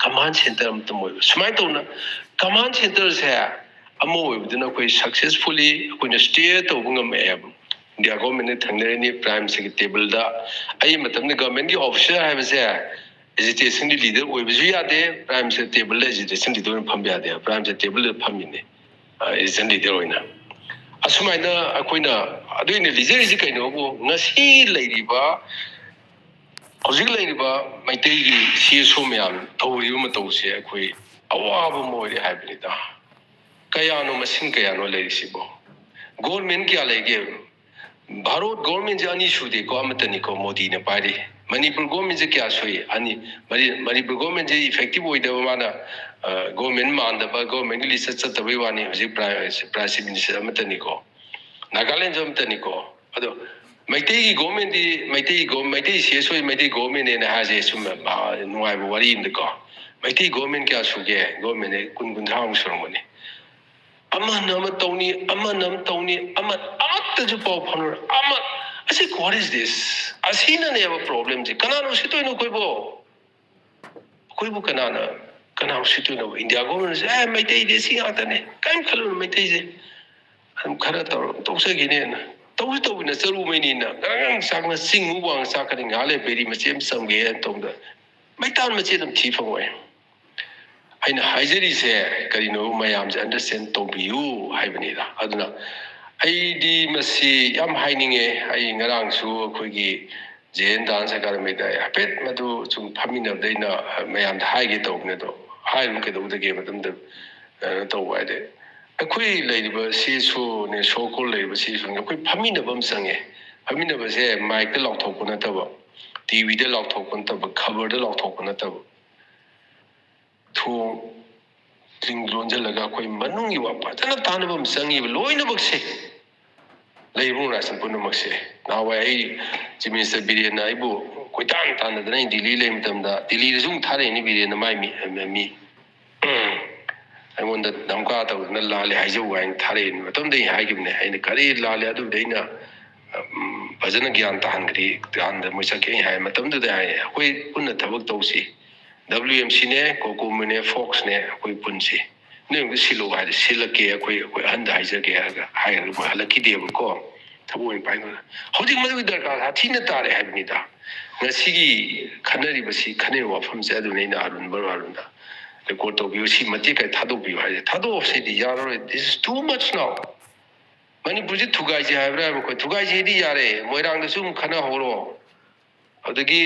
ꯀꯃꯥꯟ ꯁꯦꯟꯇꯔ ꯑꯃꯇꯪ ꯑꯣꯏꯕ꯫ ꯁꯨꯃꯥꯏꯅ ꯇꯧꯅ ꯀꯃꯥꯟ ꯁꯦꯟꯇꯔꯁꯦ ꯑꯃ ꯑꯣꯏꯕꯗꯨꯅ ꯑꯩꯈꯣꯏ successfully ꯑꯩꯈꯣꯏꯅ ꯁ꯭ꯇꯦꯌꯔ ꯇꯧꯕ ꯉꯝꯃꯛꯑꯦꯕ꯫ ꯏꯟꯗꯤꯌꯥ ꯒꯣꯔꯃꯦꯟꯅ ꯊꯦꯡꯅꯔꯅꯤ ꯄ꯭ꯔꯥꯏꯝ ꯃꯤꯅꯤꯁꯇꯔꯒꯤ ꯇꯦꯕꯜꯗ꯫ ꯑꯩ ꯃꯇꯝꯗ ꯒꯣꯔꯃꯦꯟꯒꯤ ꯑꯣꯐꯤꯁꯔ ꯍꯥꯏꯕꯁꯦ ꯑꯦꯖꯤꯇꯦꯁꯟꯒꯤ ꯂꯤꯗꯔ ꯑꯣꯏꯕꯁꯨ ꯌꯥꯗꯦ, ꯄ꯭ꯔꯥꯏꯝ ꯃꯤꯅꯤꯁꯇꯔ ꯇꯦꯕꯜꯗ ꯑꯦꯖꯤꯇꯦꯁꯟ ꯂꯤꯗꯔ ꯑꯣꯏꯅ ꯐꯝꯕ ꯌꯥꯗꯦ, ꯄ꯭ꯔꯥꯏꯝ ꯃꯤꯅꯤꯁꯇꯔ ꯇꯦꯕꯜꯗ ꯐꯝꯃꯤꯅꯦ, ꯑ, ꯑꯦꯖꯤꯇꯦꯁꯟ ꯂꯤꯗꯔ ꯑꯣꯏꯅ꯫ ꯑꯁꯨꯃꯥꯏꯅ ꯑꯩꯈꯣꯏꯅ ꯑꯗꯨ ꯑꯩꯅ ꯂꯤꯖꯔꯤꯁꯤ ꯀꯩꯅꯣꯕꯨ, ꯉꯁꯤ ꯂꯩꯔꯤꯕ, ꯍꯧꯖꯤꯛ ꯂꯩꯔꯤꯕ ꯃꯩꯇꯩꯒꯤ ꯁꯤ ꯑꯦꯁ ꯑꯣ ꯃꯌꯥꯝ ꯇꯧꯔꯤꯕ ꯃꯇꯧꯁꯦ ꯑꯩꯈꯣꯏ ꯑꯋꯥꯕ ꯑꯃ ꯑꯣꯏꯔꯦ ꯍꯥꯏꯕꯅꯤꯗ꯫ ꯀꯌꯥꯅꯣ, ꯃꯁꯤꯡ ꯀꯌꯥꯅꯣ ꯂꯩꯔꯤꯁꯤꯕꯣ? ꯒꯣꯔꯃꯦꯟ ꯀꯌꯥ ꯂꯩꯒꯦ? ꯚꯥꯔꯠ ꯒꯣꯔꯃꯦꯟꯁꯦ ꯑꯅꯤ ꯁꯨꯗꯦꯀꯣ, ꯑꯃꯠꯇꯅꯤꯀꯣ ꯃꯣꯗꯤꯅ ꯄꯥꯏꯔꯤ꯫ ꯃꯅꯤꯄꯨꯔ ꯒꯣꯔꯃꯦꯟꯁꯦ ꯀꯌꯥ ꯁꯨꯏ? ꯑꯅꯤ꯫ ꯃꯅꯤ-, ꯃꯅꯤꯄꯨꯔ ꯒꯣꯔꯃꯦꯟꯁꯦ ꯏꯐꯦꯛꯇꯤꯚ ꯑꯣꯏꯗꯕ, ꯃꯥꯅ, ꯑ, ꯒꯣꯔꯃꯦꯟ ꯃꯥꯟꯗꯕ, ꯒꯣꯔꯃꯦꯟꯒꯤ ꯂꯤꯁꯇ ꯆꯠꯇꯕꯩ ꯋꯥꯅꯤ꯫ ꯍꯧꯖꯤꯛ ꯄ꯭ꯔꯥꯏꯝ, ꯄ꯭ꯔꯥꯏꯝ ꯆꯤꯐ ꯃꯤꯅꯤꯁꯇꯔ ꯑꯃꯠꯇꯅꯤꯀꯣ꯫ ꯅꯥꯒꯥꯂꯦꯟꯁꯨ ꯑꯃꯠꯇꯅꯤꯀꯣ꯫ ꯑꯗꯣ ꯃꯩꯇꯩꯒꯤ ꯒꯣꯔꯃꯦꯟꯗꯤ, Meitei GO-, Meitei C S ꯑꯣꯏ, ꯃꯩꯇꯩ ꯒꯣꯔꯃꯦꯟꯅꯦꯅ ꯍꯥꯏꯁꯦ ꯁꯨꯝ, ꯑ, ꯅꯨꯡꯉꯥꯏꯕ ꯋꯥꯔꯤ ꯑꯃꯗꯀꯣ꯫ ꯃꯩꯇꯩ ꯒꯣꯔꯃꯦꯟ ꯀꯌꯥ ꯁꯨꯒꯦ? ꯒꯣꯔꯃꯦꯟ ꯀꯨꯟ, ꯀꯨꯟꯊ꯭ꯔꯥꯃꯨꯛ ꯁꯨꯔꯝꯒꯅꯤ꯫ ꯑꯃꯅ ꯑꯃ ꯇꯧꯅꯤ, ꯑꯃꯅ ꯑꯃ ꯇꯧꯅꯤ, ꯑꯃ ꯑꯃꯠꯇꯁꯨ ꯄꯥꯎ ꯐꯥꯎꯅꯔꯣꯏ꯫ ꯑꯃ ꯑꯁꯤ what is this? ꯑꯁꯤꯅꯅꯦꯕ problemꯁꯦ꯫ ꯀꯅꯥꯅ ꯎꯁꯤꯠꯇꯣꯏꯅꯣ ꯑꯩꯈꯣꯏꯕꯣ? ꯑꯩꯈꯣꯏꯕꯨ ꯀꯅꯥꯅ ꯀꯅꯥ ꯎꯁꯤꯠꯇꯣꯏꯅꯣ? India governmentꯁꯦ ꯑꯦ ꯃꯩꯇꯩꯗꯤ ꯁꯤ ꯉꯥꯛꯇꯅꯦ, ꯀꯔꯤꯝ ꯈꯜꯂꯨꯅꯨ ꯃꯩꯇꯩꯁꯦ꯫ ꯑꯗꯨꯝ ꯈꯔ ꯇꯧꯔ ꯇꯣꯛꯆꯈꯤꯅꯦꯅ ꯇꯧꯁꯨ ꯇꯧꯕꯤꯅ ꯆꯔꯨ ꯃꯩꯅꯤꯅ ꯉꯥꯡ ꯉꯥꯡ ꯆꯥꯛꯅ ꯆꯤꯡ ꯃꯨꯛ ꯋꯥꯡ ꯆꯥꯛꯀꯅꯤ ꯉꯥꯏꯍꯥꯛ ꯂꯩ ꯕꯦꯔꯤ ꯃꯆꯦꯠ ꯑꯃ ꯆꯝꯒꯦ ꯍꯥꯏꯅ ꯇꯧꯕꯗ ꯃꯩꯇꯥꯟ ꯃꯆꯦꯠ ꯑꯗꯨꯝ ꯊꯤ ꯐꯪꯉꯣꯏ꯫ ꯑꯩꯅ ꯍꯥꯏꯖꯔꯤꯁꯦ ꯀꯔꯤꯅꯣ ꯃꯌꯥꯝꯁꯦ understand ꯇꯧꯕꯤꯌꯨ ꯍꯥꯏꯕꯅꯤꯗ꯫ ꯑꯗꯨꯅ ꯑꯩꯗꯤ ꯃꯁꯤ ꯌꯥꯝ ꯍꯥꯏꯅꯤꯡꯉꯦ꯫ ꯑꯩ ꯉꯔꯥꯡꯁꯨ ꯑꯩꯈꯣꯏꯒꯤ Jain Dance Academyꯗ ꯑꯩ ꯍꯥꯏꯐꯦꯠ ꯃꯗꯨ ꯁꯨꯝ ꯐꯝꯃꯤꯟꯅꯕꯗ ꯑꯩꯅ ꯃꯌꯥꯝꯗ ꯍꯥꯏꯒꯦ ꯇꯧꯕꯅꯦ꯫ ꯑꯗꯣ ꯍꯥꯏꯔꯨ ꯀꯩꯗꯧꯗꯒꯦ ꯃꯇꯝꯗ ꯀꯩꯅꯣ ꯇꯧꯕ ꯍꯥꯏꯗꯤ ꯑꯩꯈꯣꯏ ꯂꯩꯔꯤꯕ ꯁꯤꯁꯨꯅꯦ, so called ꯂꯩꯔꯤꯕ ꯁꯤꯁꯨꯅꯦ, ꯑꯩꯈꯣꯏ ꯐꯝꯃꯤꯟꯅꯕ ꯑꯃ ꯆꯪꯉꯦ꯫ ꯐꯝꯃꯤꯟꯅꯕꯁꯦ micꯗ ꯂꯥꯎꯊꯣꯛꯄ ꯅꯠꯇꯕ, TVꯗ ꯂꯥꯎꯊꯣꯛꯄ ꯅꯠꯇꯕ, ꯈꯕꯔꯗ ꯂꯥꯎꯊꯣꯛꯄ ꯅꯠꯇꯕ, ꯊꯣꯡ ꯇ꯭ꯔꯤꯡ ꯂꯣꯟꯁꯤꯜꯂꯒ ꯑꯩꯈꯣꯏ ꯃꯅꯨꯡꯒꯤ ꯋꯥ ꯐꯖꯅ ꯇꯥꯟꯅꯕ ꯑꯃ ꯆꯪꯉꯤꯕ ꯂꯣꯏꯅꯃꯛꯁꯦ꯫ ꯂꯩꯕꯨꯡ ꯔꯥꯏꯁꯟ ꯄꯨꯝꯅꯃꯛꯁꯦ꯫ ꯅꯍꯥꯟꯋꯥꯏ ꯑꯩ Chief Minister ꯕꯤꯔꯦꯟꯅ ꯑꯩꯕꯨ ꯀꯣꯏꯇꯥꯟ ꯇꯥꯟꯅꯗꯅ ꯑꯩ ꯗꯤꯜꯂꯤ ꯂꯩ ꯃꯇꯝꯗ ꯗꯤꯜꯂꯤꯗꯁꯨ ꯑꯃꯨꯛ ꯊꯥꯔꯛꯏꯅꯤ ꯕꯤꯔꯦꯟꯅ ꯃꯥꯏ ꯃꯤ, ꯃꯤ ꯑꯩꯉꯣꯟꯗ ꯙꯝꯀꯥ ꯇꯧꯗꯅ ꯂꯥꯜꯂꯦ ꯍꯥꯏꯖꯧ ꯍꯥꯏꯅ ꯊꯥꯔꯛꯏꯅꯤ꯫ ꯃꯇꯝꯗ ꯑꯩ ꯍꯥꯏꯈꯤꯕꯅꯦ, ꯑꯩꯅ ꯀꯔꯤ ꯂꯥꯜꯂꯦ ꯑꯗꯨꯕꯨꯗꯤ ꯑꯩꯅ ꯎꯝ, ꯐꯖꯅ ꯒ꯭ꯌꯥꯟ ꯇꯥꯍꯟꯈ꯭ꯔꯤ꯫ ꯒ꯭ꯌꯥꯟꯗ ꯃꯣꯏ ꯆꯠꯈꯤ꯫ ꯑꯩ ꯍꯥꯏ ꯃꯇꯝꯗꯨꯗ ꯍꯥꯏ ꯑꯩꯈꯣꯏ ꯄꯨꯟꯅ ꯊꯕꯛ ꯇꯧꯁꯤ, WMCꯅꯦ, COCOMIꯅꯦ, Foxꯅꯦ ꯑꯩꯈꯣꯏ ꯄꯨꯟꯁꯤ꯫ ꯅꯣꯏ ꯑꯃꯨꯛ ꯁꯤꯜꯂꯣ ꯍꯥꯏꯔꯗꯤ ꯁꯤꯜꯂꯛꯀꯦ, ꯑꯩꯈꯣꯏ ꯑꯩꯈꯣꯏ ꯑꯍꯟꯗ ꯍꯥꯏꯖꯒꯦ ꯍꯥꯏꯔꯒ ꯍꯥꯏꯔꯒ ꯃꯣꯏ ꯍꯜꯂꯛꯈꯤꯗꯦꯕꯀꯣ꯫ ꯊꯕꯛ ꯑꯣꯏꯅ ꯄꯥꯏꯅ ꯍꯧꯖꯤꯛ ꯃꯗꯨꯒꯤ ꯗꯔꯀꯥꯔ ꯁꯥꯊꯤꯅ ꯇꯥꯔꯦ ꯍꯥꯏꯕꯅꯤꯗ꯫ ꯉꯁꯤꯒꯤ ꯈꯟꯅꯔꯤꯕꯁꯤ ꯈꯟꯅꯔꯤꯕ ꯋꯥꯐꯝꯁꯦ ꯑꯗꯨꯅꯤ ꯑꯩꯅ ꯑꯔꯨꯟ ꯕꯔꯣ ꯑꯔꯨꯟꯗ record ꯇꯧꯕꯤꯌꯨ, ꯁꯤ ꯃꯇꯦꯛ ꯀꯥꯏ ꯊꯥꯗꯣꯛꯄꯤꯌꯨ ꯍꯥꯏꯁꯦ꯫ ꯊꯥꯗꯣꯛꯑꯁꯤꯗꯤ ꯌꯥꯔꯔꯣꯏ꯫ This is too much now꯫ ꯃꯅꯤꯄꯨꯔꯁꯤ ꯊꯨꯒꯥꯏꯁꯦ ꯍꯥꯏꯕ꯭ꯔꯥ ꯍꯥꯏꯕ ꯑꯩꯈꯣꯏ ꯊꯨꯒꯥꯏꯁꯦꯗꯤ ꯌꯥꯔꯦ꯫ ꯃꯣꯏꯔꯥꯡꯗꯁꯨ ꯑꯃꯨꯛ ꯈꯟꯅꯍꯧꯔꯣ, ꯑꯗꯒꯤ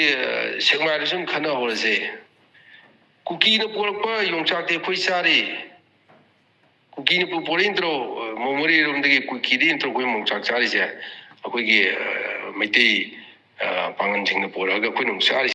ꯁꯦꯛꯃꯥꯏꯗꯁꯨ ꯑꯃꯨꯛ ꯈꯟꯅꯍꯧꯔꯁꯦ꯫ ꯀꯨꯀꯤꯅ ꯄꯣꯔꯛꯄ ꯌꯣꯡꯆꯥꯛꯇꯤ ꯑꯩꯈꯣꯏ ꯆꯥꯔꯤ꯫ ꯀꯨꯀꯤꯅ ꯄꯨ ꯄꯣꯔꯛꯏ ꯅꯠꯇ꯭ꯔꯣ? ꯃꯣꯔꯦꯔꯣꯝꯗꯒꯤ ꯀꯨꯀꯤꯗꯒꯤ ꯅꯠꯇ꯭ꯔꯣ ꯑꯩꯈꯣꯏ ꯌꯣꯡꯆꯥꯛ ꯆꯥꯔꯤꯁꯦ? ꯑꯩꯈꯣꯏꯒꯤ ꯃꯩꯇꯩ ꯄꯥꯡꯒꯜꯁꯤꯡꯅ ꯄꯣꯔꯛꯑꯒ ꯑꯩꯈꯣꯏꯅ ꯑꯃꯨꯛ ꯆꯥꯔꯤꯁꯦ꯫